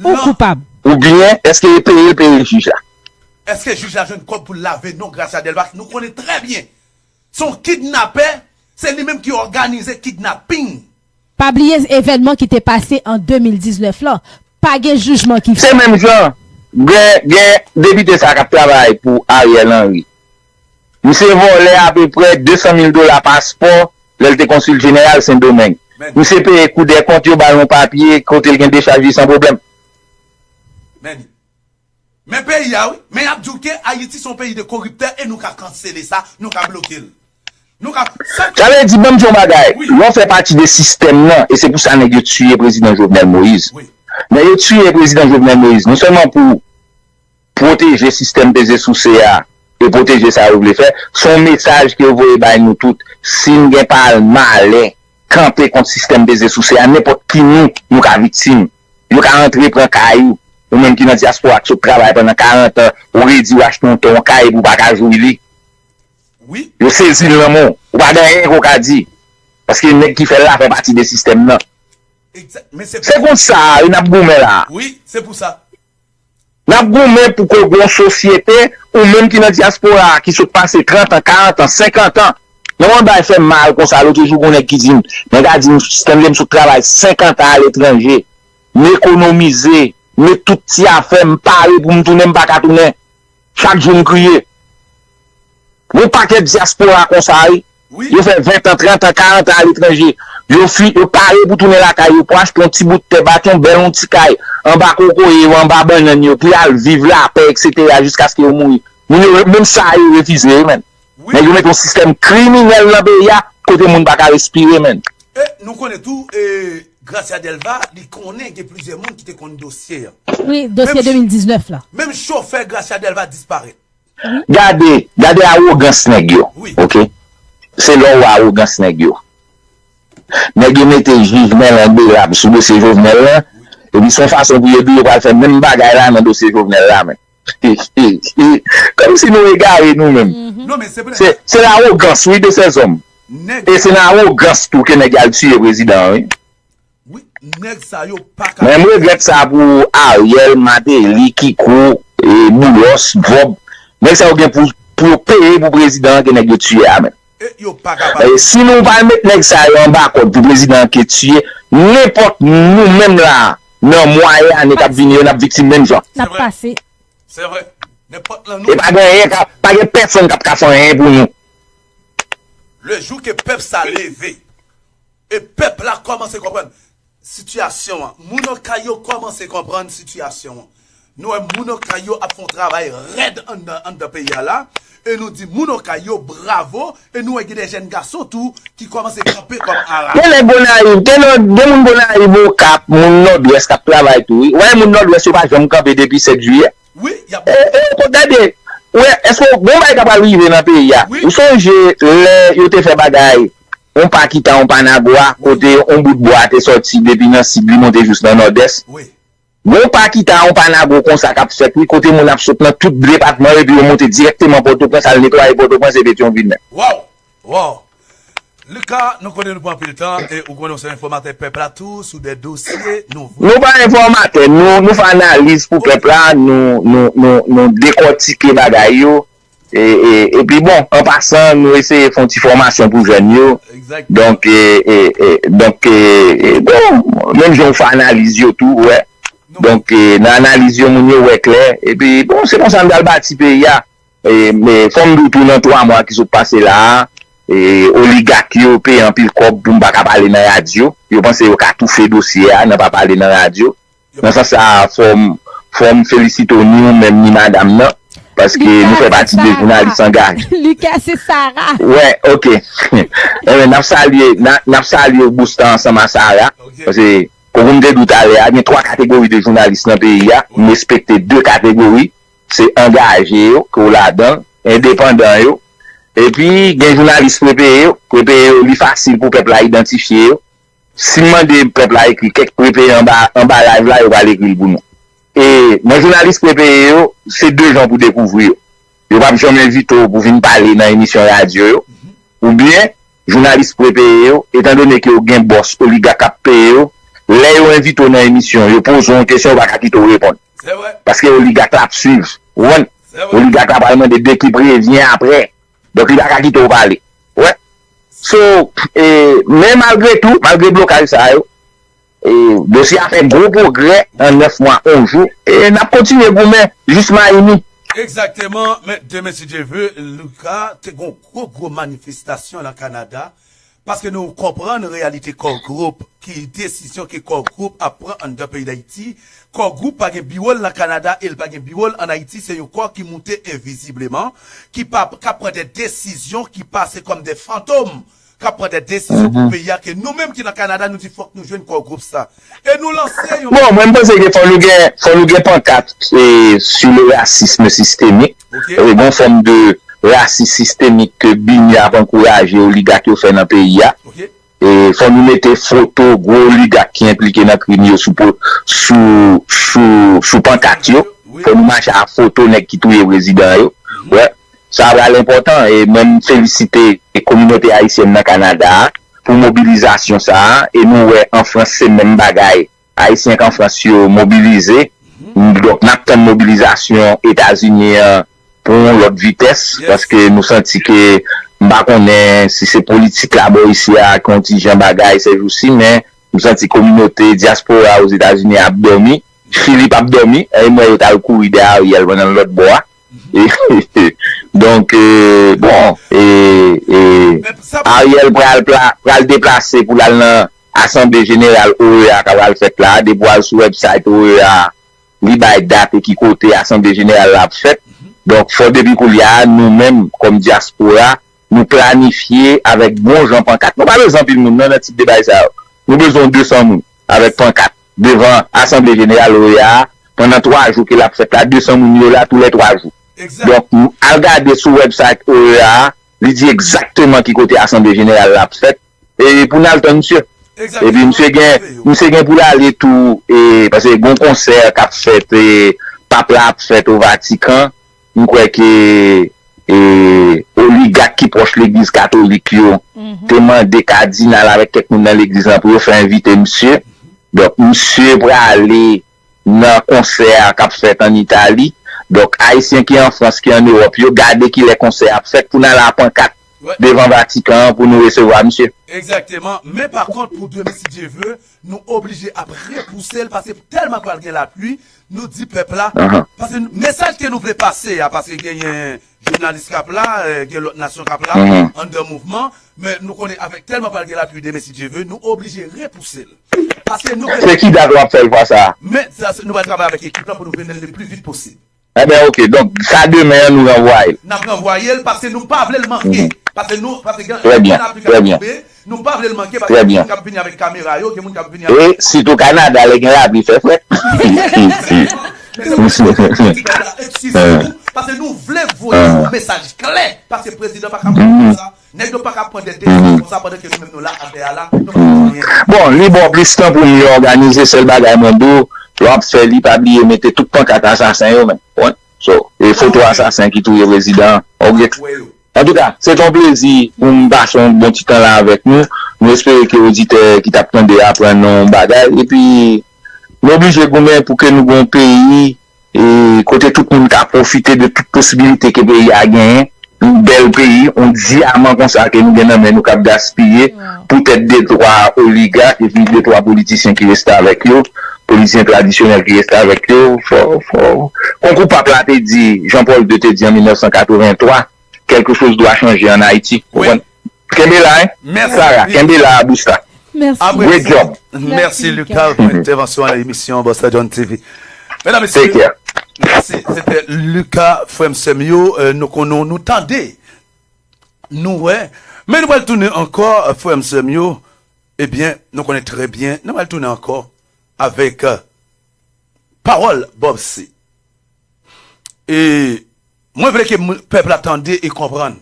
Ou koupab. Oubyen èske e peye l peye jij la? Èske jij la jwenn kòb pou l lave non Gracia Delva? Nou konnen trè byen. Se yon kidnapè, se li menm ki òganize kidnaping. Pa bliye evènman ki te pase an de mil diznèf lan. Pa gen jijman ki fèt. Se menm jan gen, gen depite sa k ap travay pou Ariel Henry. Misye vòlè apeprè de san mil dola paspò lè l te konsil jeneral Sendomeng. Misye peye Kou dè kont, yo ba l yon papye kote l gen dechaj li san pwoblèm. Men peyi a wi, men y ap di w ke Ayiti se yon peyi de koriptè e nou ka kansele sa, nou ka bloke l. Nou ka. Sa vle di, ban m di yon bagay, lè w fè pati de sistèm nan, e se pou sa nèg yo tiye prezidan Jovenel Moïse. Nèg yo tiye prezidan Jovenel Moïse, non sèlman pou pwoteje sistèm peze souse a e pwoteje sa yo vle fè, se yon mesaj ke yo voye bay nou tout. Si n gen pa malè kanpe kont sistèm peze souse a, nenpòt ki nou, nou ka viktim. Yo ka antre pran kay ou, ou menm ki nan dyaspora k sot travay pandan karant an, ou redi w achte yon tè, yon kay epi w pa ka jwi li. Yo sezi l nan men w, ou pa gen anyen ke w ka di. Paske nèg ki fè l la fè pati de sistèm nan. Se konsa wi n ap goumen la. Wi, se pou sa. N ap goumen pou ke gen yon sosyete, ou menm ki nan dyaspora a, ki sot pase trant an, karant an, senkant an. Nan yon bagay fè m mal konsa, lotrejou gen yon nèg ki di m, nèg la di m, Stanley, m sot travay senkant an aletranje, m ekonomize, m met tout ti afè m, m pare pou m tounen, m pa ka tounen. Chak jou m kriye. Gen yon pakèt dyaspora konsa wi. Yo fè ven tan, trant an, karant an aletranje. Yo fi, yo pare pou tounen lakay yo, pou achte yon ti bout tè, bati yon bèl yon ti kay, anba kokoye yo, anba bannann yo, pou y al viv lapè, eksetera, jiskaske yo mouri. Moun yo, menm sa yo refize wi, menn. Nèg yo mete yon sistèm kriminèl nan peyi a, kote moun pa ka respire, menn. E nou konnen tou, e, Gracia Delva, li konnen gen plizyè moun ki te konn dosye an. Wi, dosye de mil diznèf la. Menm chofè Gracia Delva disparèt. Gade, gade awogans nèg yo. Oke? Se lè w wè awogans nèg yo. Nèg yo mete jij Merlan Belab sou dosye Jovenel lan, epi se yon fason pou yo di yo pral fè menm bagay la nan dosye Jovenel la menm. Kòmsi nou egare nou menm. Se lawogans wi de sèzòm. E se nan awogans tou ke nèg yo al tiye prezidan an wi. Wi, nèg sa yo pa ka. Men m regrèt sa pou Ariel, Martelly, Kiko, e, Boulos, Bob. Nèg sa yo gen pou, pou yo peye pou prezidan an ke nèg yo tiye a menm. E yo pa ka. E si nou pa met nèg sa yo anba kòd pou prezidan an ke tiye, nenpòt nou menm la, nan mwa e ane k ap vini yo, n ap viktim menm jan. N ap pase. Se vre. Nenpòt lan nou. E pa gen anyen, pa gen pèsonn k ap ka fè anyen pou nou. Le jou ke pèp sa leve, e pèp la kòmanse konprann sitiyasyon an. Moun Okay yo kòmanse konprann sitiyasyon an. Nou wè moun Okay yo ap fè yon travay rèd anndan, anndan peyi a la. E nou di moun Okay yo bravo. E nou wè gen de jèn gason tou ki kòmanse kanpe kòm ara. Gen nèg Gonayiv, gen moun Gonayiv, Okap, moun Nòdwès k ap travay tou wi. Ou wè moun Nòdwès yo pa janm kanpe depi sèt jiyè. Wi, y ap. E, e, gade, ou wè, èske w, gen yon bagay k ap pral rive nan peyi a? Ou sonje lè yo te fè bagay yon pa kita yon pa nago a, kote yon bout bwa te sòti depi nan sid li monte jous nan nòdès. Gen yon pa kita yon pa nago konsa k ap fèt wi, kote moun ap sot nan tout depatman yo epi yo monte dirèkteman Pòtoprens, al netwaye Pòtoprens e Petyonvil menm. Waw! Waw! Lucas, nou konnen nou pran anpil tan e ou konnen w se yon enfòmatè pèp la tou sou de dosye nouvo. Nou pa enfòmatè, nou, nou fè analiz pou pèp la, nou, nou, nou, nou dekòtike bagay yo. E, e, epi bon, an pasan, nou eseye fè yon ti fòmasyon pou jèn yo. Donk, e, e, e, donk, e, e, bon, menm jan w fè analiz yo tou, wè. Donk, e, nan analiz yo, moun yo wè klè. Epi, bon, se konsa n pral bati peyi a. E, men, fò m di w tou, nan twa mwa ki sot pase la a, e, oligak yo peye anpil kòb pou m pa ka pale nan radyo. Yo panse yo ka toufe dosye a nan pa pale nan radyo. Nan sans sa a, fò m, fò m felisite w, ni ou menm, ni madanm nan, paske nou fè pati de jounalis angaje. Lucas, se Sarah. Wè, oke. Enben, n ap salye, n a, n ap salye w, Busta, ansanm a Sarah. Paske, kòm m te di w talè a, gen twa kategori de jounalis nan peyi a. M respekte de kategori. Se angaje yo, ke w ladan l, endepandan yo. Epi, gen jounalis prepeye yo. Prepeye yo, li fasil pou pèp la idantifye yo. Si m mande pèp la ekri kèk prepeye anba, anba live la, yo pral ekri l pou nou. E nan jounalis prepeye yo, se de jan pou dekouvri yo. Yo p ap janm envite w pou vin pale nan emisyon radyo yo. Oubyen, jounalis prepeye yo, etandone ke yo gen bòs, oligak k ap peye yo, lè yo envite w nan emisyon, yo poze w yon kesyon, yo pa ka kite w reponn. Paske oligak la ap swiv. Ou konprann? Oligak la pral mande de qui prévient après. Donk, li pa ka kite w pale. Ou wè? So, e, men malgre tou, malgre blokaj sa yo, e, dosye a fè gwo pwogrè an nèf mwa, onz jou, e n ap kontinye goumen jis mayini. Egzakteman, men demen, si Dye ve, Luka, te gon gwo, gwo manifestasyon nan Kanada, paske nou konprann reyalite Core Group, ki desizyon ke Core Group ap pran anndan peyi Dayiti. Core Group pa gen biwo l nan Kanada e l pa gen biwo l ann Ayiti, se yon kò ki moute envizibleman, ki pa, k ap pran de desizyon ki pase kòm de fantom, k ap pran de desizyon pou peyi a, ke nou menm ki nan Kanada, nou di fòk nou jwenn Core Group sa. E nou lanse yon... Bon, mwen, m panse ke fò nou gen, fò nou gen pankat, e, sur le racisme systémique. E, gon fòm de rasis sistemik ke BINUH ap ankouraje oligak yo fè nan peyi a. E, fò nou mete foto gwo oligak ki enplike nan krim yo sou, sou, sou, sou pankat yo. Fò nou mache ak foto nèg ki touye prezidan yo. Wè, sa pral enpòtan. E mwen, m felisite kominote ayisyèn nan Kanada a pou mobilizasyon sa a. E nou wè an Frans se menm bagay. Ayisyen k an Frans yo mobilize. Donk, n ap tann mobilizasyon Etazini an pou yon lòt vitès, paske nou santi ke, m pa konnen si se politik la bò isi a ki yon ti jan bagay sèjousi, men nou santi kominote dyaspora Ozetazini ap dòmi. Filip ap dòmi, e m wè yo t al kouri dèyè Ariel pandan l lòt bò a. E, donk, e, bon, e, e, Ariel pral, pla- pral deplase pou l al nan Asanble Jeneral O E A k ap pral fèt la, depi w al sou website O E A, li bay dat e ki kote Asanble Jeneral la ap fèt. Donk, fò depi koulye a, nou menm, kòm dyaspora, nou planifye avèk bon jan pankat. Nou pa bezwen anpil moun, non, nan tip de bagay sa yo. Nou bezwen de san moun avèk pankat devan Asanble Jeneral O E A a. Pandan twa jou ke l ap fèt la, de san moun yo la tou lè twa jou. Donk, al gade sou website O E A a, li di egzakteman ki kote Asanble Jeneral la ap fèt. E pou n al tann misye. Epi misye gen, misye gen pou l ale tou, e, paske gon konsè k ap fèt, e, pap la ap fèt o Vatikan. M kwè ke, e, oligak ki pwòch legliz katolik yo te mande kadinal avèk kèk moun nan legliz lan pou yo fè envite misye. Donk, misye prale nan konsè a k ap fèt ann Itali. Donk, Ayisyen ki an Frans, ki ann Ewòp yo, gade kilè konsè a ap fèt pou n al a pankat devan Vatikan an pou nou resevwa misye. Egzakteman. Men pa kont, pou demen, si Dye ve, nou oblije ap repouse l, paske tèlman pral gen lapli, nou di pèp la, paske mesaj ke nou vle pase a, paske genyen jounalis k ap la, e, gen lòt nasyon k ap la, anndan mouvman, men nou konnen avèk tèlman pral gen lapli demen, si Dye ve, nou oblije repouse l. Paske nou... Se ki dat w ap fè l fwa sa a? Men, sa, se, nou pral travay avèk ekip la pou nou vin le pli vit posib. Enben, oke. Donk, sa demen an, nou ranvwaye l. N ap ranvwaye l paske nou pa vle l manke. Paske nou, paske gen, gen aplikasyon tonbe, nou pa vle l manke paske gen moun k ap vini avèk kamera yo, gen moun k ap vini avèk... E sitou Kanada, lè gen lapli, fè frèt. Men se pou sa nou di pèp la, eskize nou, paske nou vle voye yon mesaj klè, paske prezidan pa ka mouri konsa. Nèg yo pa ka pran de desizyon konsa pandan ke nou menm nou la atè a la, nou pa ka fè anyen. Bon, li ba w plis tan pou miye òganize, sèl bagay mwen di w, lè w ap fè li, pa bliye mete tout pankat asasen yo, men. Bon, so, e foto asasen ki touye prezidan an. Ok. Antouka, se t on plezi pou m pase yon bon ti tan la avèk nou. Nou espere ke oditè ki t ap tande aprann yon bagay. Epi, nou oblije goumen pou ke nou gen yon peyi e kote tout moun ka pwofite de tout posibilite ke peyi a genyen, yon bèl peyi, yon dyaman konsa ke nou gen nan men nou k ap gaspiye, poutèt de twa oligak epi de twa politisyen ki reste avèk yo, politisyen tradisyonèl ki reste avèk yo. Fò, fò, konkou pap la te di, Jean Paul deux te di an mil nèf san katreven twa, quelque chose doit changer en Haïti. Ou konprann? Kenbe la, hein? Mèsi. Sara, kenbe la, Busta. Mèsi. Great job. Mèsi, Luka, pou entèvansyon an nan emisyon Bòs la John T V. Medam, mesye, mèsi. Se te Luka, frè m, sè m yo, e, nou konnen, nou tande. Nou wè. Men nou pral tounen ankò, frè m, sè m yo. Ebyen, nou konnen trè byen. Nou pral tounen ankò avèk, e, pawòl Bob C. E mwen vle ke moun, pèp la tande e konprann.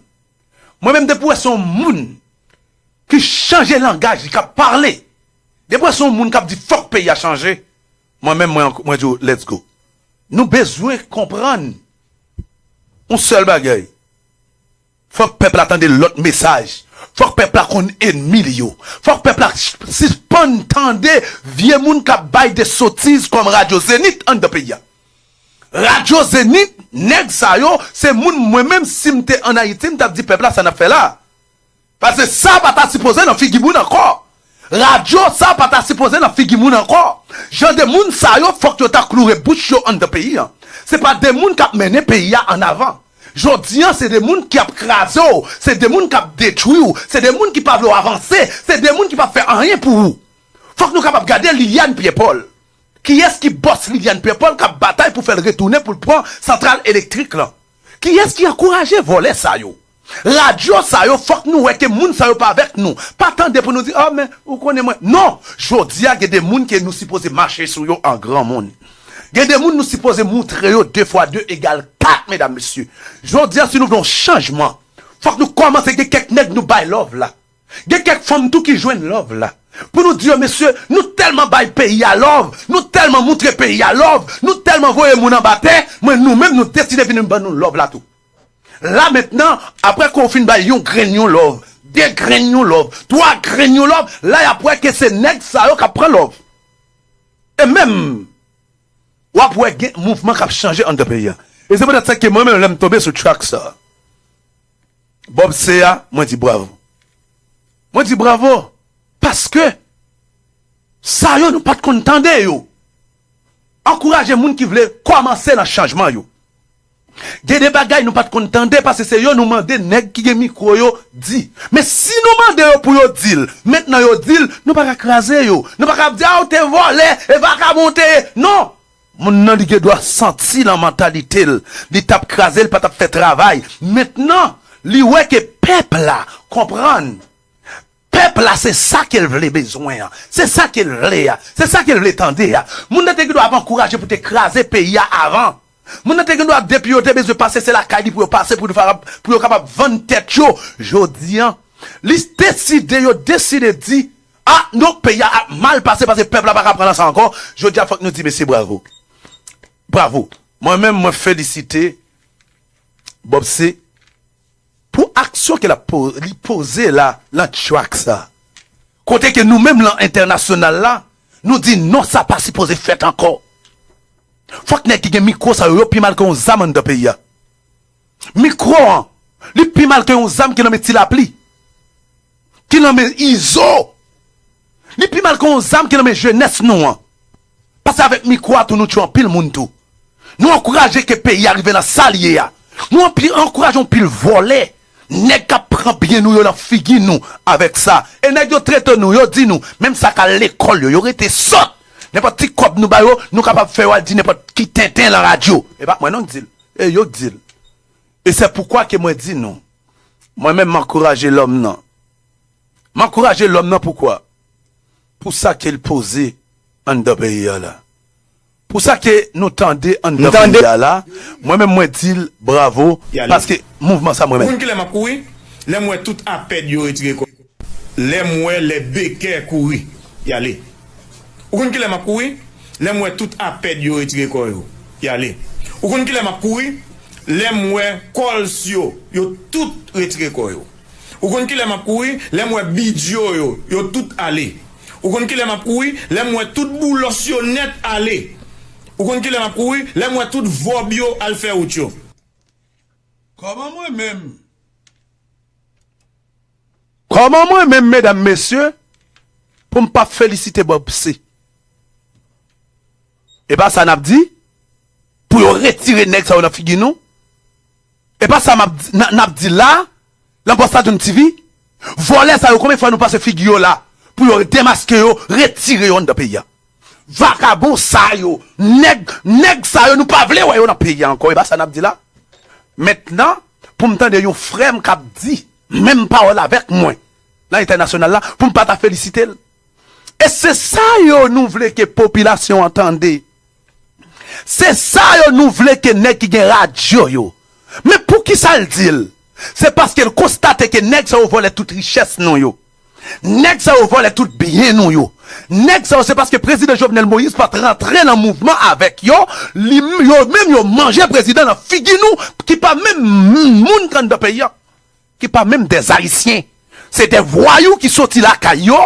Mwen menm, depi w wè se yon moun ki chanje langaj li, k ap pale, depi w wè se yon moun k ap di fòk peyi a chanje, mwen menm, mwen, mwen di w, let's go. Nou bezwen konprann yon sèl bagay. Fòk pèp la tande lòt mesaj. Fòk pèp la konn ènmi li yo. Fòk pèp la sispann tande vye moun k ap bay de sotiz kòm Radyo Zenith anndan peyi a. Radyo Zenith, nèg sa yo, se moun mwen menm si m te ann Ayiti, m t ap di pèp la sa n ap fè la. Paske sa pa ta sipoze nan figi moun ankò. Radyo sa pa ta sipoze nan figi moun ankò. Jan de moun sa yo, fòk yo ta kloure bouch yo anndan peyi a. Se pa de moun k ap mennen peyi a annavan. Jodi a, se de moun ki ap kraze w, se de moun k ap detwi w, se de moun ki pa vle w avanse, se de moun ki p ap fè anyen pou ou. Fòk nou kapab gade Liliane Pierre-Paul. Kiyès ki bòs Liliane Pierre-Paul k ap batay pou fè l retounen pou l pran santral elektrik lan? Kiyès ki ankouraje vòlè sa yo? Radyo sa yo, fòk nou wè ke moun sa yo pa avèk nou. Pa tande pou nou di, "Ah, men, ou konnen mwen." Non! Jodi a, gen de moun ke nou sipoze mache sou yo an granmoun. Gen de moun nou sipoze moutre yo de fwa de egal kat, medam, mesye. Jodi a, si nou vle yon chanjman, fòk nou kòmanse gen kèk nèg nou bay love la. Gen kèk fanm tou ki jwenn love la. Pou nou di yo, mesye, nou tèlman bay peyi a love, nou tèlman moutre peyi a love, nou tèlman voye moun anba tè, mwen nou menm nou deside vin ban nou love la tou. La mentnan, apre ke w fin bay yon grenn yon love, de grenn yon love, twa grenn yon love, la y ap wè ke se nèg sa yo k ap pran love. E menm, w ap wè gen mouvman k ap chanje anndan peyi a. E se poutèt sa ke mwen menm, lè m tonbe sou track sa, Bob C a, mwen di bravo. Mwen di bravo. Paske sa yo nou pa t konn tande yo. Ankouraje moun ki vle kòmanse nan chanjman yo. Gen de bagay nou pa t konn tande paske se yo nou mande nèg ki gen mikwo yo di. Men si nou mande yo pou yo di l, mentnan yo di l, nou pa ka kraze yo. Nou pa ka ap di, "A, ou te vòlè, e vakabon ou te ye." Non! Moun nan li gen dwa santi nan mantalite l, li t ap kraze, li pa t ap fè travay. Mentnan, li wè ke pèp la konprann. Pèp la se sa ke l vle bezwen an. Se sa ke l vle a. Se sa ke l vle tande a. Moun nan te gen dwa ap ankouraje pou te kraze peyi a avan. Moun nan te gen dwa depi yo te bezwen pase se lakay li pou yo pase pou yo, pou yo kapab vann tèt yo. Jodi an, li deside, yo deside di, "Ah, non, peyi a ap mal pase paske pèp la pa ka pran nan sa ankò." Jodi a, fòk nou di mesye bravo. Bravo. Mwen menm, mwen felisite Bob C pou aksyon ke l ap po-, li poze la nan track sa. Kote ke nou menm lan entènasyonal la, nou di non, sa pa sipoze fèt ankò. Fòk nèg ki gen mikwo sa yo, yo pi mal ke yon zam anndan peyi a. Mikwo an, li pi mal ke yon zam ki nan men Ti Lapli, ki nan men Izo. Li pi mal ke yon zam ki nan men jenès nou an. Paske avèk mikwo a tou nou tchwe anpil moun tou. Nou ankouraje ke peyi a rive nan sa l ye a. Nou anpi-, ankouraje yon pil vòlè. Nèg k ap pran byen nou yo nan figi nou avèk sa. E nèg yo trete nou, yo di nou, menm sa k al lekòl yo, yo rete sòt. Nenpòt ti kòb nou ba yo, nou kapab fè yo al di nenpòt ki tenten lan radyo. E pa mwen non k di l. E yo k di l. E se poukwa ke mwen di nou, mwen menm m ankouraje lòm nan. M ankouraje lòm nan poukwa? Pou sa ke l poze anndan peyi a la. Pou sa ke nou tande anndan peyi a la, mwen menm mwen di l bravo, paske mouvman sa mwen menm. Ou konn kilè m ap kouri? Lè m wè tout apèd yo retire kò. Lè m wè lè bekè kouri, y ale. Ou konn kilè m ap kouri? Lè m wè tout apèd yo retire kò yo, y ale. Ou konn kilè m ap kouri? Lè m wè kòls yo, yo tout retire kò yo. Ou konn kilè m ap kouri? Lè m wè bidjo yo, yo tout ale. Ou konn kilè m ap kouri? Lè m wè tout boulòs yo nèt ale. Ou konn kilè m ap kouri? Lè m wè tout vòb yo al fè wout yo. Kòman mwen menm? Kòman mwen menm, medam, mesye, pou m pa felisite Bob C? E pa sa n ap di? Pou yo retire nèg sa yo nan figi nou? E pa sa m ap di, n, n ap di la, nan Bòs Ladoun T V? Vòlè sa yo, konbyen fwa nou pase figi yo la pou yo demaske yo, retire yo anndan peyi a? Vakabon sa yo, nèg, nèg sa yo, nou pa vle wè yo nan peyi a ankò. E pa sa n ap di la? Mentnan, pou m tande yon frè m k ap di menm pawòl avèk mwen nan entènasyonal la, pou m pa ta felisite l. E se sa yo nou vle ke popilasyon an tande. Se sa yo nou vle ke nèg ki gen radyo yo. Men poukisa l di l? Se paske l konstate ke nèg sa yo vòlè tout richès nou yo. Nèg sa yo vòlè tout byen nou yo. Nèg sa yo, se paske prezidan Jovenel Moïse pa t rantre nan mouvman avèk yo, li, yo menm yo manje prezidan nan figi nou, ki pa menm moun k anndan peyi a, ki pa menm dè Ayisyen. Se dè vwayou ki soti lakay yo,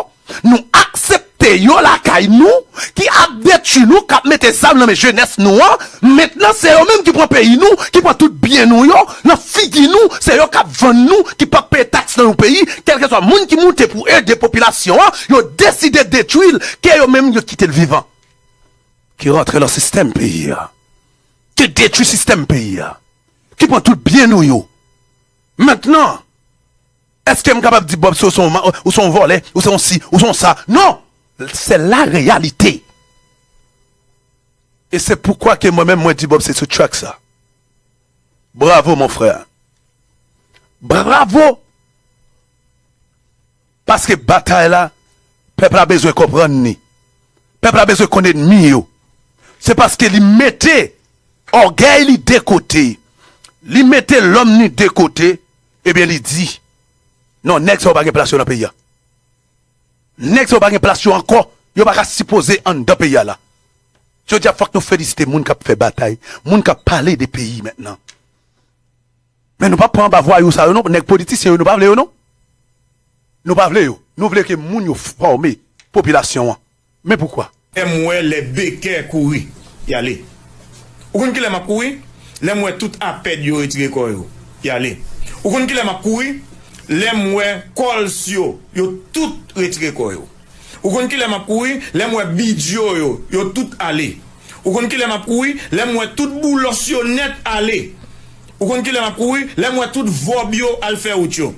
nou aksepte mete yo lakay nou, ki ap detwi nou, k ap mete zam nan men jenès nou an. Mentnan, se yo menm ki pran peyi nou, ki pran tout byen nou yo nan figi nou, se yo k ap vann nou, ki p ap peye taks nan yon peyi, kèlkeswa moun ki moute pou ede popilasyon an, yo deside detwi l, ke yo menm yo kite l vivan. Ki rantre nan sistèm peyi a, ki detwi sistèm peyi a, ki pran tout byen nou yo. Mentnan, èske m kapab di Bob si w se yon ma-, ou se yon vòlè, ou se yon si, ou se yon sa? Non! Se la reyalite. E se poukwa ke mwen menm mwen di Bob se sou track sa. Bravo mon frè. Bravo! Paske batay la, pèp la bezwen konprann li. Pèp la bezwen konn ènmi yo. Se paske li mete ògèy li de kote, li mete lòm li de kote, ebyen li di, non, nèg sa yo pa gen plas yo nan peyi a. Nèg sa yo pa gen plas yo ankò, yo pa ka sipoze anndan peyi a la. Jodi a fòk nou felisite moun k ap fè batay, moun k ap pale de peyi mentnan. Men nou p ap pran anba vwayou sa yo non, nèg politisyen yo, nou pa vle yo non. Nou pa vle yo. Nou vle ke moun yo fòme popilasyon an. Men poukwa? Lè m wè lè Bekè kouri, y ale. Ou konn kilè m ap kouri? Lè m wè tout Apèd yo retire kò yo, y ale. Ou konn kilè m ap kouri? Lè m wè Kòls yo, yo tout retire kò yo. Ou konn kilè m ap kouri? Lè m wè Bidjo yo, yo tout ale. Ou konn kilè m ap kouri? Lè m wè tout Boulòs yo nèt ale. Ou konn kilè m ap kouri? Lè m wè tout Vòb yo al fè wout yo.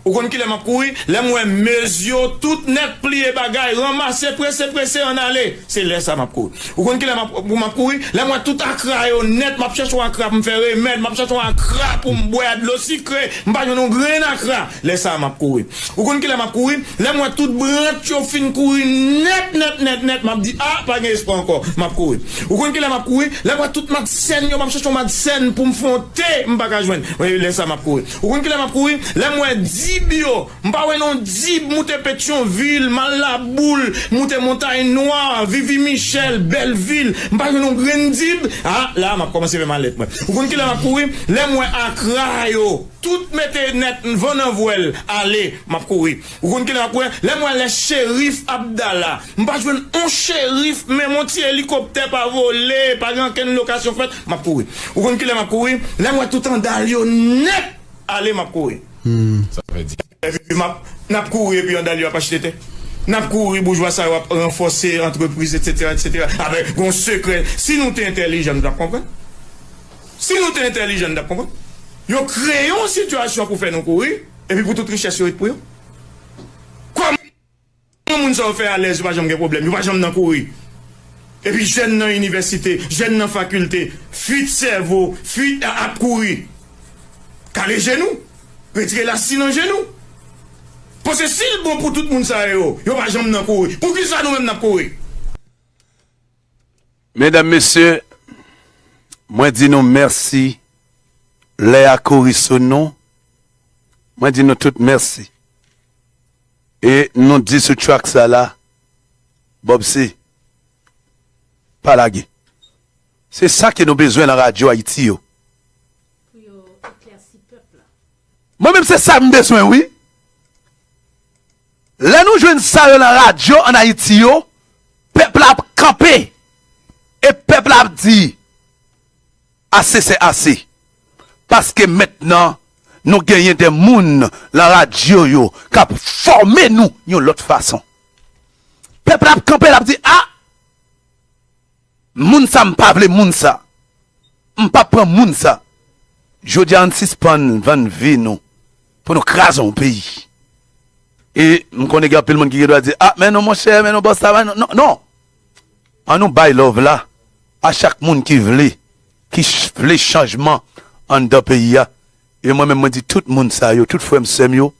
Ou konn kilè m ap kouri? Lè m wè Mez yo tout nèt pliye bagay, ranmase, prese, prese, ann ale. Se lè sa m ap kouri. Ou konn kilè m ap, pou m ap kouri? Lè m wè tout Akra yo nèt, m ap chèche yon Akra pou m fè remèd, m ap chèche yon Akra pou m bwè dlo sikre, m pa jwenn yon grenn Akra. Lè sa a, m ap kouri. Ou konn kilè m ap kouri? Lè m wè tout Brant yo fin kouri nèt, nèt, nèt, nèt, m ap di, a, pa gen espwa ankò. M ap kouri. Ou konn kilè m ap kouri? Lè m wè tout Madsèn yo, m ap chèche yon Madsèn pou m fè yon te, m pa ka jwenn. Wi, lè sa a, m ap kouri. Ou konn kilè m ap kouri? Lè m wè Dib yo, m pa wè non Dib, moute Petyonvil, m al Laboul, moute Montay Nwa, Vivi Michèl, Bèlvil, m pa jwenn yon grenn Dib. A, la, m ap kòmanse fè malèt mwen. Ou konn kilè m ap kouri? Lè m wè Akra yo, tout mete nèt, van nan vwèl, ale, m ap kouri. Ou konn kilè m ap kouri? Lè m wè lè Cherif Abdala, m pa jwenn on Cherif, menm on ti elikoptè pa vole, pa gen okenn lokasyon fèt, m ap kouri. Ou konn kilè m ap kouri? Lè m wè tout andal yo nèt, ale, m ap kouri. Sa fè di. Epi m ap, n ap kouri epi andal yo ap achte tè. N ap kouri, boujwa sa yo ap ranfòse antrepriz, etsetera, etsetera. Avèk gon sekrè. Si nou te entèlijan, nou t ap konprann. Si nou te entèlijan, nou t ap konprann. Yo kreye yon sitiyasyon pou fè nou kouri, epi pou tout richès yo ret pou yo. Kòman moun sa yo fè alèz, yo pa janm gen pwoblèm, yo pa janm nan kouri? Epi jèn nan inivèsite, jèn nan fakilte, fuit sèvo, fuit a, ap kouri. Kale je nou, retire lasi nan je nou. Paske si l bon pou tout moun sa yo, yo pa janm nan kouri, poukisa nou menm n ap kouri? Medam, mesye, mwen di nou mèsi. Lè a kouri sou nou. Mwen di nou tout mèsi. E nou di sou track sa la, Bob C, pa lage. Se sa ke nou bezwen nan radyo Ayiti yo. Pou yo eklèsi pèp la. Mwen menm se sa m bezwen, wi. Lè nou jwenn sa yo nan radyo ann Ayiti yo, pèp la ap kanpe. E pèp la ap di, ase se ase. Paske mentnan, nou genyen de moun nan radyo yo k ap fòme nou yon lòt fason. Pèp la ap kanpe, l ap di, a! Moun sa, m pa vle moun sa. M p ap pran moun sa. Jodi a, ann sispann vann vi nou pou nou kraze yon peyi. E m konnen gen anpil moun ki gen dwa di, a, men non, monchè, men non, bòs sa, men non, non, non. Ann nou bay love la a chak moun ki vle, ki ch-, vle chanjman anndan peyi a. E mwen menm, mwen di tout moun sa yo, tout frè m, sè m yo,